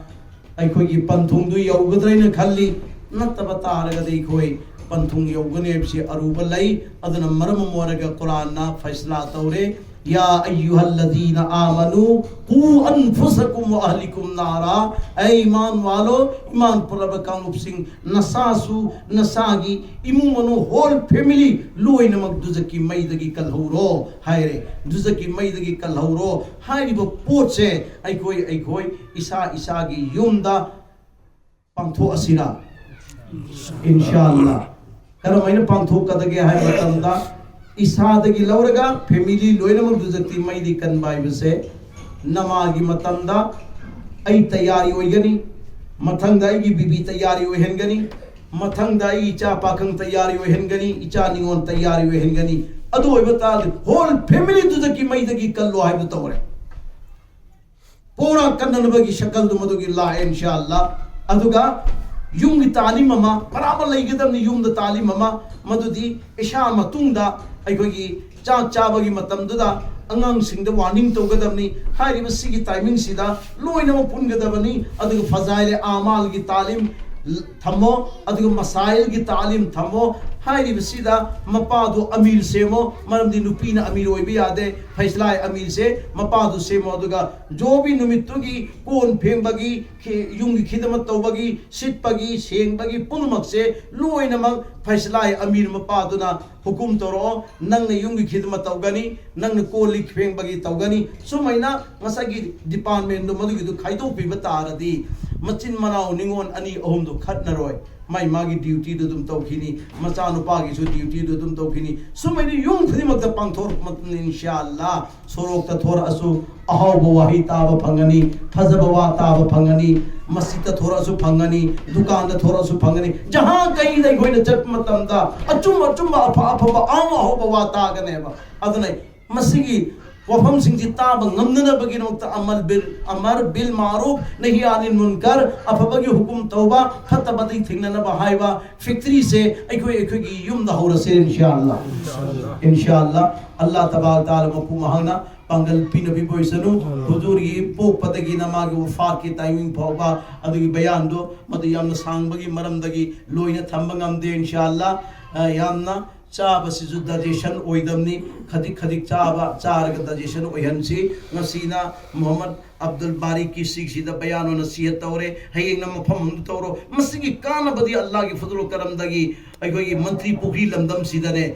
ꯑꯩꯈꯣꯏꯒꯤ ꯄꯟꯊꯨꯡꯗꯨ ꯌꯧꯒꯗ꯭ꯔꯥ ꯍꯥꯏꯅ ꯈꯜꯂꯤ꯫ ꯅꯠꯇꯕ ꯇꯥꯔꯒꯗꯤ ꯑꯩꯈꯣꯏ ꯄꯟꯊꯨꯡ ꯌꯧꯒꯅꯤ ꯍꯥꯏꯕꯁꯤ ꯑꯔꯨꯕ ꯂꯩ꯫ ꯑꯗꯨꯅ ꯃꯔꯝ ꯑꯣꯏꯔꯒ ꯀꯨꯔꯥꯟꯅ ꯐꯩꯁꯂꯥ ꯇꯧꯔꯦ, "ꯌꯥ ꯑꯌꯨꯍꯜꯂꯗꯤꯅ ꯑꯥꯃꯅꯨ ꯀꯨ ꯑꯟꯐꯨꯁꯀꯨꯝ ꯋꯥ ꯑꯍꯂꯤꯀꯨꯝ ꯅꯥꯔꯥ", ꯑꯩ ꯏꯃꯥꯟ ꯋꯥꯂꯣ, ꯏꯃꯥꯟ ꯄꯨꯔꯕ ꯀꯥꯡꯂꯨꯞꯁꯤꯡ, ꯅꯁꯥꯁꯨ, ꯅꯁꯥꯒꯤ ꯏꯃꯨꯡ ꯃꯅꯨꯡ, whole family ꯂꯣꯏꯅꯃꯛ ꯗꯨꯖꯛꯀꯤ ꯃꯩꯗꯒꯤ ꯀꯜꯍꯧꯔꯣ ꯍꯥꯏꯔꯦ꯫ ꯗꯨꯖꯛꯀꯤ ꯃꯩꯗꯒꯤ ꯀꯜꯍꯧꯔꯣ ꯍꯥꯏꯔꯤꯕ ꯄꯣꯠꯁꯦ ꯑꯩꯈꯣꯏ ꯑꯩꯈꯣꯏ ꯏꯁꯥ ꯏꯁꯥꯒꯤ ꯌꯨꯝꯗ ꯄꯥꯡꯊꯣꯛꯑꯁꯤꯔꯥ? ꯏꯟꯁꯥ ꯑꯜꯂꯥ꯫ ꯀꯔꯝꯍꯥꯏꯅ ꯄꯥꯡꯊꯣꯛꯀꯗꯒꯦ ꯍꯥꯏꯕ ꯃꯇꯝꯗ, ꯏꯁꯥꯗꯒꯤ ꯂꯧꯔꯒ family ꯂꯣꯏꯅꯃꯛ ꯗꯨꯖꯛꯀꯤ ꯃꯩꯗꯤ ꯀꯟꯕ ꯍꯥꯏꯕꯁꯦ, ꯅꯃꯥꯒꯤ ꯃꯇꯝꯗ ꯑꯩ ꯇꯌꯥꯔꯤ ꯑꯣꯏꯒꯅꯤ, ꯃꯊꯪꯗ ꯑꯩꯒꯤ ꯕꯤꯕꯤ ꯇꯌꯥꯔꯤ ꯑꯣꯏꯍꯟꯒꯅꯤ, ꯃꯊꯪꯗ ꯑꯩ ꯏꯆꯥ ꯄꯥꯈꯪ ꯇꯌꯥꯔꯤ ꯑꯣꯏꯍꯟꯒꯅꯤ, ꯏꯆꯥ ꯅꯤꯉꯣꯜ ꯇꯌꯥꯔꯤ ꯑꯣꯏꯍꯟꯒꯅꯤ꯫ ꯑꯗꯨ ꯑꯣꯏꯕ ꯇꯥꯔꯗꯤ whole family ꯗꯨꯖꯛꯀꯤ ꯃꯩꯗꯒꯤ ꯀꯜꯂꯣ ꯍꯥꯏꯕꯗꯨ ꯇꯧꯔꯦ꯫ ꯄꯨꯔꯥ ꯀꯟꯅꯅꯕꯒꯤ ꯁꯀꯜꯗꯨ ꯃꯗꯨꯒꯤ ꯂꯥꯛꯑꯦ, ꯏꯟꯁꯥ ꯑꯜꯂꯥ꯫ ꯑꯗꯨꯒ ꯌꯨꯝꯒꯤ ꯇꯥꯂꯤꯝ ꯑꯃ ꯄꯨꯔꯥ ꯑꯃ ꯂꯩꯒꯗꯕꯅꯤ, ꯌꯨꯝꯗ ꯇꯥꯂꯤꯝ ꯑꯃ, ꯃꯗꯨꯗꯤ ꯏꯁꯥ ꯃꯇꯨꯡꯗ ꯑꯩꯈꯣꯏꯒꯤ ꯆꯥꯛ ꯆꯥꯕꯒꯤ ꯃꯇꯝꯗꯨꯗ ꯑꯉꯥꯡꯁꯤꯡꯗ warning ꯇꯧꯒꯗꯕꯅꯤ꯫ ꯍꯥꯏꯔꯤꯕ ꯁꯤꯒꯤ timing ꯁꯤꯗ ꯂꯣꯏꯅꯃꯛ ꯄꯨꯟꯒꯗꯕꯅꯤ꯫ ꯑꯗꯨꯒ ꯐꯖꯥꯏꯂꯦ ꯑꯃꯥꯜꯒꯤ ꯇꯥꯂꯤꯝ ꯊꯝꯃꯣ, ꯑꯗꯨꯒ ꯃꯁꯥꯏꯜꯒꯤ ꯇꯥꯂꯤꯝ ꯊꯝꯃꯣ꯫ ꯍꯥꯏꯔꯤꯕꯁꯤꯗ ꯃꯄꯥꯗꯨ ꯑꯃꯤꯔ ꯁꯦꯝꯃꯣ, ꯃꯔꯝꯗꯤ ꯅꯨꯄꯤꯅ ꯑꯃꯤꯔ ꯑꯣꯏꯕ ꯌꯥꯗꯦ꯫ ꯐꯩꯁꯂꯥꯏ ꯑꯃꯤꯔꯁꯦ ꯃꯄꯥꯗꯨ ꯁꯦꯝꯃꯣ, ꯑꯗꯨꯒ ꯖꯣꯕꯤ ꯅꯨꯃꯤꯠꯇꯨꯒꯤ ꯀꯣꯟ ꯐꯦꯡꯕꯒꯤ, ꯈꯤ-, ꯌꯨꯝꯒꯤ ꯈꯤꯗꯃꯠ ꯇꯧꯕꯒꯤ, ꯁꯤꯠꯄꯒꯤ, ꯁꯦꯡꯕꯒꯤ ꯄꯨꯝꯅꯃꯛꯁꯦ ꯂꯣꯏꯅꯃꯛ ꯐꯩꯁꯂꯥꯏ ꯑꯃꯤꯔ ꯃꯄꯥꯗꯨꯅ ꯍꯨꯀꯨꯝ ꯇꯧꯔꯛꯑꯣ꯫ ꯅꯪꯅ ꯌꯨꯝꯒꯤ ꯈꯤꯗꯃꯠ ꯇꯧꯒꯅꯤ, ꯅꯪꯅ ꯀꯣꯜ ꯂꯤꯛ ꯐꯦꯡꯕꯒꯤ ꯇꯧꯒꯅꯤ꯫ ꯁꯨꯃꯥꯏꯅ ꯉꯁꯥꯏꯒꯤ ꯗꯤꯄꯥꯔꯠꯃꯦꯟꯗꯣ ꯃꯗꯨꯒꯤꯗꯨ ꯈꯥꯏꯗꯣꯛꯄꯤꯕ ꯇꯥꯔꯗꯤ ꯃꯆꯤꯟ ꯃꯅꯥꯎ ꯅꯤꯉꯣꯜ ꯑꯅꯤ ꯑꯍꯨꯝꯗꯣ ꯈꯠꯅꯔꯣꯏ꯫ ꯃꯥꯏ ꯃꯥꯒꯤ ꯗ꯭ꯌꯨꯇꯤꯗꯨ ꯑꯗꯨꯝ ꯇꯧꯈꯤꯅꯤ, ꯃꯆꯥꯅꯨꯄꯥꯒꯤꯁꯨ ꯗ꯭ꯌꯨꯇꯤꯗꯨ ꯑꯗꯨꯝ ꯇꯧꯈꯤꯅꯤ꯫ ꯁꯨꯃꯥꯏꯅ ꯌꯨꯝ ꯈꯨꯗꯤꯡꯃꯛꯇ ꯄꯥꯡꯊꯣꯔꯛꯄ ꯃꯇꯝꯗ ꯏꯟꯁꯥ ꯑꯜꯂꯥ ꯁꯣꯔꯣꯛꯇ ꯊꯣꯔꯛꯑꯁꯨ ꯑꯍꯥꯎꯕ ꯋꯥꯍꯩ ꯇꯥꯕ ꯐꯪꯒꯅꯤ, ꯐꯖꯕ ꯋꯥ ꯇꯥꯕ ꯐꯪꯒꯅꯤ, ꯃꯁꯖꯤꯗꯇ ꯊꯣꯔꯛꯑꯁꯨ ꯐꯪꯒꯅꯤ, ꯗꯨꯀꯥꯟꯗ ꯊꯣꯔꯛꯑꯁꯨ ꯐꯪꯒꯅꯤ꯫ ꯖꯍꯥ ꯀꯩꯗ ꯑꯩꯈꯣꯏꯅ ꯆꯠꯄ ꯃꯇꯝꯗ ꯑꯆꯨꯝ ꯑꯆꯨꯝꯕ, ꯑꯐ ꯑꯐꯕ, ꯑꯍꯥꯎ ꯑꯍꯥꯎꯕ ꯋꯥ ꯇꯥꯒꯅꯦꯕ꯫ ꯑꯗꯨꯅ ꯃꯁꯤꯒꯤ ꯋꯥꯐꯝꯁꯤꯡꯁꯤ ꯇꯥꯕ ꯉꯝꯅꯅꯕꯒꯤꯗꯃꯛꯇ ꯑꯃꯜ ꯕꯤꯜ, ꯑꯃꯔ ꯕꯤꯜ ꯃꯥꯔꯨꯐ, ꯅꯍꯤ ꯑꯅꯤꯜ ꯃꯨꯟꯀꯔ, ꯑꯐꯕꯒꯤ ꯍꯨꯀꯨꯝ ꯇꯧꯕ, ꯐꯠꯇꯕꯗꯒꯤ ꯊꯤꯡꯅꯅꯕ ꯍꯥꯏꯕ ꯐꯦꯛꯇꯔꯤꯁꯦ ꯑꯩꯈꯣꯏ ꯑꯩꯈꯣꯏꯒꯤ ꯌꯨꯝꯗ ꯍꯧꯔꯁꯦ ꯏꯟꯁꯥ ꯑꯜꯂꯥ꯫ ꯏꯟꯁꯥ ꯑꯜꯂꯥ꯫ ꯑꯜꯂꯥ ꯇꯕꯥꯔꯛ ꯇꯥꯂꯥ ꯃꯄꯨ ꯃꯍꯥꯛꯅ ꯄꯥꯡꯒꯜ ꯄꯤꯅꯕꯤꯕ ꯑꯣꯏꯁꯅꯨ꯫ ꯍꯨꯖꯨꯔꯒꯤ ꯄꯣꯛꯄꯗꯒꯤꯅ ꯃꯥꯒꯤ ꯋꯐꯥꯠꯀꯤ ꯇꯥꯏꯃꯤꯡ ꯐꯥꯎꯕ ꯑꯗꯨꯒꯤ ꯕꯌꯥꯟꯗꯣ ꯃꯗꯨ ꯌꯥꯝꯅ ꯁꯥꯡꯕꯒꯤ ꯃꯔꯝꯗꯒꯤ ꯂꯣꯏꯅ ꯊꯝꯕ ꯉꯝꯗꯦ ꯏꯟꯁꯥ ꯑꯜꯂꯥ꯫ ꯑ, ꯌꯥꯝꯅ ꯆꯥꯕꯁꯤꯁꯨ ꯗꯥꯏꯖꯦꯁꯟ ꯑꯣꯏꯗꯕꯅꯤ꯫ ꯈꯖꯤꯛ ꯈꯖꯤꯛ ꯆꯥꯕ, ꯆꯥꯔꯒ ꯗꯥꯏꯖꯦꯁꯟ ꯑꯣꯏꯍꯟꯁꯤ꯫ ꯉꯁꯤꯅ ꯃꯨꯍꯝꯃꯗ ꯑꯕꯗꯨꯜ ꯕꯥꯔꯤꯒꯤ ꯁꯤꯒꯤꯁꯤꯗ ꯕꯌꯥꯟ ꯑꯣꯏꯅ ꯅꯁꯤꯍꯠ ꯇꯧꯔꯦ꯫ ꯍꯌꯦꯡꯅ ꯃꯐꯝ ꯑꯃꯗ ꯇꯧꯔꯣ꯫ ꯃꯁꯤꯒꯤ ꯀꯥꯟꯅꯕꯗꯤ ꯑꯜꯂꯥꯍꯒꯤ ꯐꯖꯂꯨ ꯀꯔꯝꯗꯒꯤ ꯑꯩꯈꯣꯏꯒꯤ ꯃꯟꯇ꯭ꯔꯤ ꯄꯨꯈ꯭ꯔꯤ ꯂꯝꯗꯝꯁꯤꯗꯅꯦ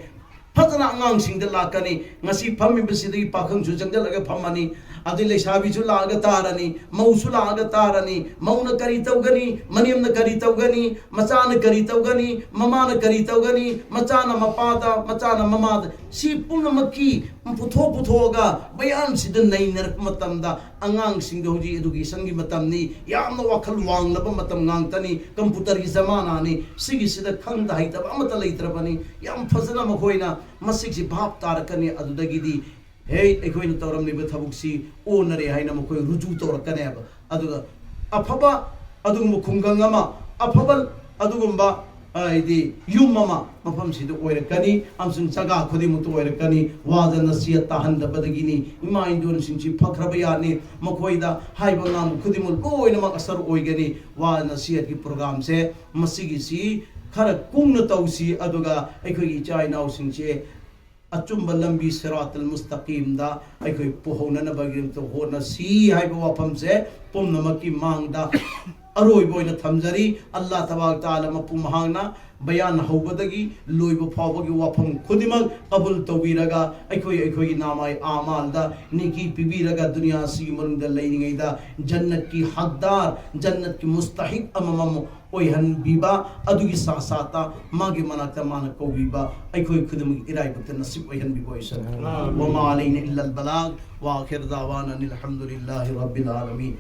ꯐꯖꯅ ꯑꯉꯥꯡꯁꯤꯡꯗ ꯂꯥꯛꯀꯅꯤ꯫ ꯉꯁꯤ ꯐꯝꯃꯤꯕꯁꯤꯗꯒꯤ ꯄꯥꯈꯪꯁꯨ ꯆꯪꯁꯤꯜꯂꯒ ꯐꯝꯃꯅꯤ, ꯑꯗꯩ ꯂꯩꯁꯥꯕꯤꯁꯨ ꯂꯥꯛꯑꯒ ꯇꯥꯔꯅꯤ, ꯃꯧꯁꯨ ꯂꯥꯛꯑꯒ ꯇꯥꯔꯅꯤ꯫ ꯃꯧꯅ ꯀꯔꯤ ꯇꯧꯒꯅꯤ, ꯃꯅꯦꯝꯅ ꯀꯔꯤ ꯇꯧꯒꯅꯤ, ꯃꯆꯥꯅ ꯀꯔꯤ ꯇꯧꯒꯅꯤ, ꯃꯃꯥꯅ ꯀꯔꯤ ꯇꯧꯒꯅꯤ, ꯃꯆꯥꯅ ꯃꯄꯥꯗ, ꯃꯆꯥꯅ ꯃꯃꯥꯗ, ꯁꯤ ꯄꯨꯝꯅꯃꯛꯀꯤ ꯄꯨꯊꯣꯛ ꯄꯨꯊꯣꯛꯑꯒ ꯕꯌꯥꯟꯁꯤꯗ ꯅꯩꯅꯔꯛꯄ ꯃꯇꯝꯗ ꯑꯉꯥꯡꯁꯤꯡꯗ ꯍꯧꯖꯤꯛ ꯏꯗꯨꯀꯦꯁꯟꯒꯤ ꯃꯇꯝꯅꯤ, ꯌꯥꯝꯅ ꯋꯥꯈꯜ ꯋꯥꯡꯂꯕ ꯃꯇꯝ ꯉꯥꯛꯇꯅꯤ, ꯀꯝꯄ꯭ꯌꯨꯇꯔꯒꯤ ꯖꯃꯥꯅꯥꯅꯤ꯫ ꯁꯤꯒꯤꯁꯤꯗ ꯈꯪꯗ ꯍꯩꯇꯕ ꯑꯃꯠꯇ ꯂꯩꯇ꯭ꯔꯕꯅꯤ꯫ ꯌꯥꯝ ꯐꯖꯅ ꯃꯈꯣꯏꯅ ꯃꯁꯤꯒꯤ ꯚꯥꯞ ꯇꯥꯔꯛꯀꯅꯤ꯫ ꯑꯗꯨꯗꯒꯤꯗꯤ ꯍꯦ, ꯑꯩꯈꯣꯏꯅ ꯇꯧꯔꯝꯂꯤꯕ ꯊꯕꯛꯁꯤ ꯑꯣꯟꯅꯔꯦ ꯍꯥꯏꯅ ꯃꯈꯣꯏ ꯔꯨꯖꯨ ꯇꯧꯔꯛꯀꯅꯦꯕ꯫ ꯑꯗꯨꯒ ꯑꯐꯕ ꯑꯗꯨꯒꯨꯝꯕ ꯈꯨꯡꯒꯪ ꯑꯃ, ꯑꯐꯕ ꯑꯗꯨꯒꯨꯝꯕ, ꯍꯥꯏꯗꯤ, ꯌꯨꯝ ꯑꯃ ꯃꯐꯝꯁꯤꯗ ꯑꯣꯏꯔꯛꯀꯅꯤ, ꯑꯃꯁꯨꯡ ꯖꯒꯥ ꯈꯨꯗꯤꯡꯃꯛꯇ ꯑꯣꯏꯔꯛꯀꯅꯤ꯫ ꯋꯥꯗ ꯅꯁꯤꯍꯠ ꯇꯥꯍꯟꯗꯕꯗꯒꯤꯅꯤ꯫ ꯏꯃꯥ ꯏꯟꯗꯣꯟꯁꯤꯡꯁꯤ ꯐꯈ꯭ꯔꯕ ꯌꯥꯠꯅꯤ꯫ ꯃꯈꯣꯏꯗ ꯍꯥꯏꯕ ꯉꯥꯡꯕ ꯈꯨꯗꯤꯡꯃꯛ ꯂꯣꯏꯅꯃꯛ ꯑꯁꯔ ꯑꯣꯏꯒꯅꯤ꯫ ꯋꯥ ꯅꯁꯤꯍꯠꯀꯤ ꯄ꯭ꯔꯣꯒ꯭ꯔꯥꯝꯁꯦ ꯃꯁꯤꯒꯤꯁꯤ ꯈꯔ ꯀꯨꯡꯅ ꯇꯧꯁꯤ, ꯑꯗꯨꯒ ꯑꯩꯈꯣꯏꯒꯤ ꯏꯆꯥ ꯏꯅꯥꯎꯁꯤꯡꯁꯦ ꯑꯆꯨꯝꯕ ꯂꯝꯕꯤ ꯁꯤꯔꯥꯇꯨꯜ ꯃꯨꯁꯇꯀꯤꯝꯗ ꯑꯩꯈꯣꯏ ꯄꯨꯍꯧꯅꯅꯕꯒꯤꯗꯃꯛꯇ ꯍꯣꯠꯅꯁꯤ ꯍꯥꯏꯕ ꯋꯥꯐꯝꯁꯦ ꯄꯨꯝꯅꯃꯛꯀꯤ ꯃꯥꯡꯗ ꯑꯔꯣꯏꯕ ꯑꯣꯏꯅ ꯊꯝꯖꯔꯤ꯫ ꯑꯜꯂꯥꯍ ꯇꯕꯥꯔꯛ ꯇꯥꯂꯥ ꯃꯄꯨ ꯃꯍꯥꯛꯅ ꯕꯌꯥꯟ ꯍꯧꯕꯗꯒꯤ ꯂꯣꯏꯕ ꯐꯥꯎꯕꯒꯤ ꯋꯥꯐꯝ ꯈꯨꯗꯤꯡꯃꯛ ꯀꯕꯨꯜ ꯇꯧꯕꯤꯔꯒ ꯑꯩꯈꯣꯏ ꯑꯩꯈꯣꯏꯒꯤ ꯅꯥꯃꯥꯏ ꯑꯥꯃꯥꯜꯗ ꯅꯤꯀꯤ ꯄꯤꯕꯤꯔꯒ ꯗꯨꯅꯤꯌꯥ ꯑꯁꯤꯒꯤ ꯃꯅꯨꯡꯗ ꯂꯩꯔꯤꯉꯩꯗ ꯖꯟꯅꯠꯀꯤ ꯍꯛꯗꯥꯔ, ꯖꯟꯅꯠꯀꯤ ꯃꯨꯁꯇꯍꯤꯛ ꯑꯃꯃꯝ ꯑꯣꯏꯍꯟꯕꯤꯕ, ꯑꯗꯨꯒꯤ ꯁꯥ ꯁꯥꯇ ꯃꯥꯒꯤ ꯃꯅꯥꯛꯇ ꯃꯥꯅ ꯀꯧꯕꯤꯕ ꯑꯩꯈꯣꯏ ꯈꯨꯗꯤꯡꯃꯛ ꯏꯔꯥꯏꯕꯛꯇ ꯅꯁꯤꯕ ꯑꯣꯏꯍꯟꯕꯤꯕ ꯑꯣꯏꯁꯅꯨ꯫ وما علينا إلا البلاغ، وآخر دعوانا أن الحمد لله رب العالمين.